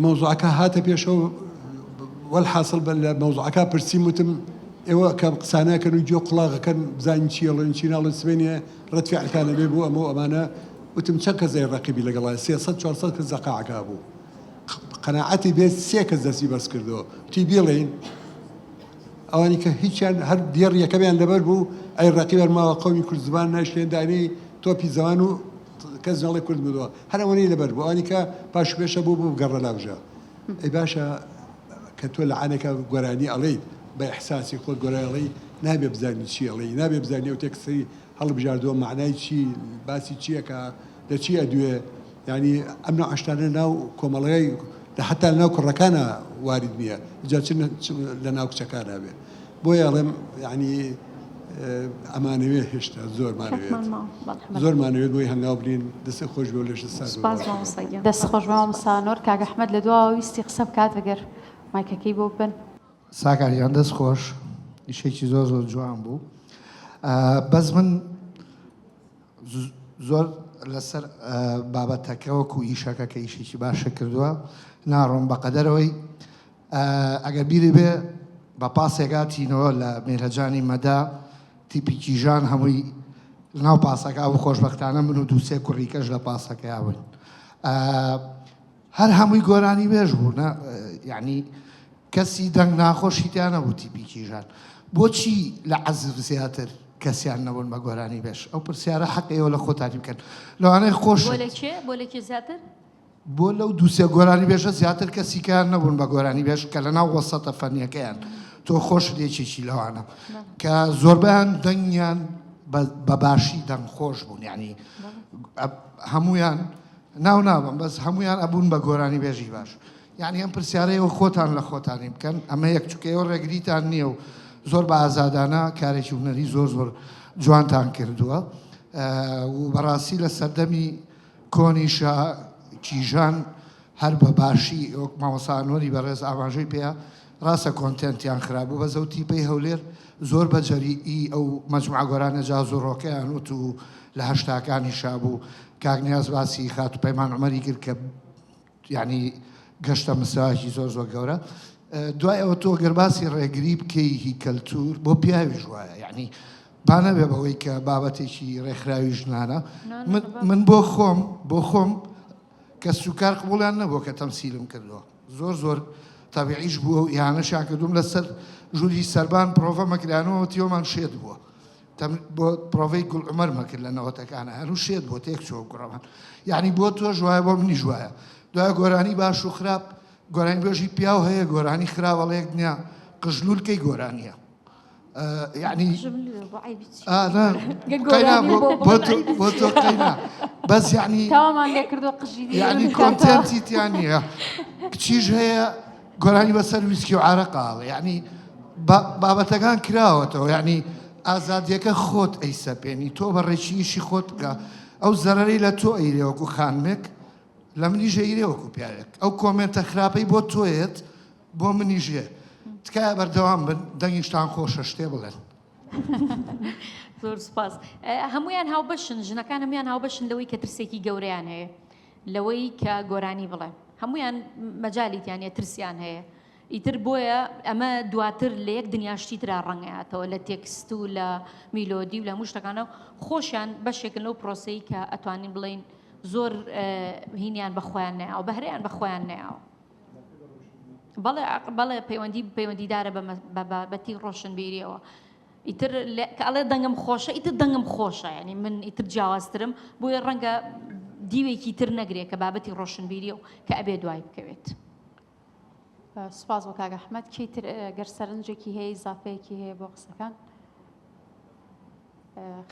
مەوزوعەکە هاتە پێشەوە، وەلحاسڵ بە لە مەوزوعەکە پرسیم وتم ئێوە کە قسانەکەن و گوێ قوڵاغەکەن بزانین چی ئەڵێن چی ناڵێن سبەینێ ڕەد فعلتان ئەبێ بۆ ئەمە و ئەمانە، وتم چەند کەس ئەی ڕەقیبی لەگەڵا 300 400 کەس لە قاعەکە بوو. قەناعەتی بێت سێ کەس دەستی بەرز کردەوە وتی بیڵێین ئەوانی کە هیچیان هەر دێڕ یەکەمیان لەبەر بوو ئەی ڕەقیبەر ماوە قەومی کورد زبان ناشتێن دانەی تۆپی زەوان و کەس ناڵێ کورد مردووە هەر ئەوەنەی لەبەر بوو ئەوانی کە پاش پێشە بوو بوو گەڕە لاوژە ئەی باشە کە تۆ لە عانێکە گۆرانی ئەڵێیت بە ئیحساسی خۆت گۆرانی ئەڵێی نابێ بزانی چی ئەڵێی نابێ بزانی ئەو تێکستەی هەڵبژاردووە مەعنای چی باسی چیەکە لە چی ئەدوێ یانی ئەم نوعە شتانە لەناو کۆمەڵگای لە حەتا لەناو کوڕەکانا وارد نییە جا چ لەناو کچەکانا بێ بۆیە ئەڵێم یانی ئەمانەوێ هێشتا زۆرمانەوێت زۆرمانەوێت بۆی هەنگاو بنین دەست خۆش بێ و لەشت ساغ بێ. سپاس مامۆستا گیان. دەست خۆش مامۆستا نۆر. کاک ئەحمەد لە دواوە ویستی قسە بکات ئەگەر مایکەکەی بۆ ببەن. ساکار گیان دەست خۆش ئیشێکی زۆر زۆر جوان بوو بەس من زۆر لەسەر بابەتەکە وەکو ئیشەکە کە ئیشێکی باشە کردووە ناڕۆم بەقەدەرەوەی ئەگەر بیری بێ بە پاسێکاتینەوە لە مێرەجانی مەدا تیپی کیژان هەمووی ناو پاسەکە ئەو خۆشببختانە من و دووسێ کوڕیکەش لە پاسەکەیا بووین هەر هەمووی گۆرانی بێژ بوو یعنی کەسی دەنگ ناخۆشی تیا نەبوو تیپی کیژان بۆچی لە عەزف زیاتر کەسیان نەبوون بە گۆرانی بێژ ئەو پرسیارە حەق ئێوە لە خۆتانی بکەن لەوانەیە خۆش بۆ لە کێ بۆ لە کێ زیاتر؟ بۆ لەو دووسێ گۆرانی بێژە زیاتر کەسیکان نەبوون بە گۆرانی بێژ کە لە ناو وەسەتە فەنیەکەیان تۆ خۆشت یەکێکی لەوانە کە زۆربیان دەنگیان بە باشی دەنگ خۆش بوون یعنی هەمویان ناو نابم بەس هەمویان ئەبوون بە گۆرانی بێژی باش یانی ئەم پرسیارە ئێوە خۆتان لە خۆتانی بکەن ئەمە یەک چونکە ئێوە ڕێگریتان نییە و زۆر بە ئازادانە کارێکی هونەری زۆر زۆر جوانتان کردووە و بەڕاستی لە سەردەمی کۆنیشا کیژان هەر بە باشی وەک مامۆستا ئەنوەری بەڕێز ئاماژەی پێ ڕاستە کۆنتێنتیان خراپ بوو بەس ئەو تیپەی هەولێر زۆر بە جەریئی ئەو مەجموعە گۆرانە جاز و ڕۆکەیان وت و لە هەشتاکانیشا بوو کاک نیاز باسی خاتوو پەیمان عومەری کرد کە یانی گەشتە مستەوایەکی زۆر زۆر گەورە دوای ئەوە تۆ گەر باسی ڕێگری بکەی هی کەلتور بۆ پیاویش وایە یعنی با نەبێ بەوەی کە بابەتێکی ڕێکخراوی ژنانە من بۆ خۆم بۆ خۆم کە سوکار قبوڵیان نەبوو کە تەمسیلم کردووە زۆر زۆر تەبیعیش بووە و ئیهانەشیان کردوم لەسەر ژووری سەربان پرۆڤە مەکرانەوە تیۆمان شێت بووە بۆ پرۆڤەی گوڵ عومەر مەکرد لە نەوەتەکانە هەرو شێت بۆ تێک چۆ گوڕەمان یعنی بۆ تۆش وایە بۆ منیش وایە دوای گۆرانی باش و خراپ گۆرانی بێژی پیاو هەیە گۆرانی خراوەڵێک نییە قژلولکەی گۆرانیە یعنی بۆ تۆ قەینا بەس یعنی یعنی کۆنتێنتی تیا نییە کچیش هەیە گۆرانی بەسەر ویسکی و عارەقاڵ یعنی. بابەتەکان کراوەتەوە یعنی ئازادیەکە خۆت ئەیسەپێنی تۆ بە ڕێکی ئیشی خۆت بکە ئەو زەرەرەی لە تۆ ئەیرێ وەکو خانمێک لە منیش ئەیرێ وەکو پیاوێک ئەو کۆمێنتە خراپەی بۆ تۆیەت بۆ منیش یە تکایە بەردەوام بن دەنگیشتان خۆشە شتێ بڵێن. زۆر سوپاس هەمویان هاوبەشن ژنەکان هەمویان هاوبەشن لەوەی کە ترسێکی گەورەیان هەیە لەوەی کە گۆرانی بڵێ هەمویان مەجالیتیان هەیە ترسیان هەیە ئیتر بۆیە ئەمە دواتر لە یەک دنیا شتی ترا ڕەنگەیاتەوە لە تێکست و لە میلۆدی و لە هەموو شتەکانە و خۆشیان بەشێکن لەو پرۆسەی کە ئەتوانین بڵێین زۆر هینیان بە خۆیان نەیاوە بەهرەیان بە خۆیان نەیاوە بەڵێ بەڵێ پەیوەندی پەیوەندیدارە بە بابەتی ڕۆشنبیریەوە ئیتر کە ئەڵێ دەنگم خۆشە ئیتر دەنگم خۆشە ینی من ئیتر جیاوازترم بۆیە ڕەنگە دیوێکی تر نەگرێ کە بابەتی ڕۆشنبیریە و کە ئەبێ دوای بکەوێت. سوپاس بۆ کاک ئەحمەد کێی تر گەر سەرنجێکی هەیە ئیزافەیەکی هەیە بۆ قسەکان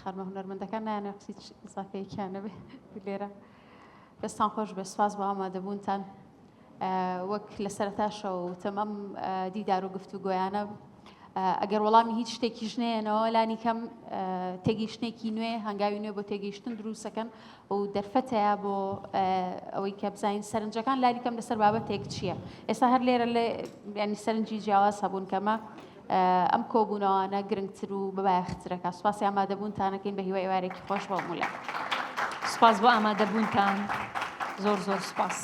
خانمە هونەرمەندەکان نایانەوێت قسەی ئیزافەیەکیان نەبێ لێرە دەستان خۆش بێ سوپاس بۆ ئامادەبوونتان وەک لە سەرتاشەوە وتم ئەم دیدار و گفتوگۆیانە ئەگەر وەڵامی هیچ شتێکیش نەیەنەوە لانی کەم تێگەیشتنێکی نوێ هەنگاوی نوێ بۆ تێگەیشتن دروستەکەن و دەرفەت هەیە بۆ ئەوەی کە بزانین سەرنجەکان لانی کەم لەسەر بابەتێک چییە ئێستا هەر لێرە لێ ینی سەرنجی جیاواز هەبوون کەمە ئەم کۆبوونەوانە گرنگتر و بەبایەخترەکە سوپاسی ئامادەبوونتانەکەین بە هیوای ئێوارێکی خۆش بۆ مولا سپاس بۆ ئامادەبوونتان زۆر زۆر سپاس.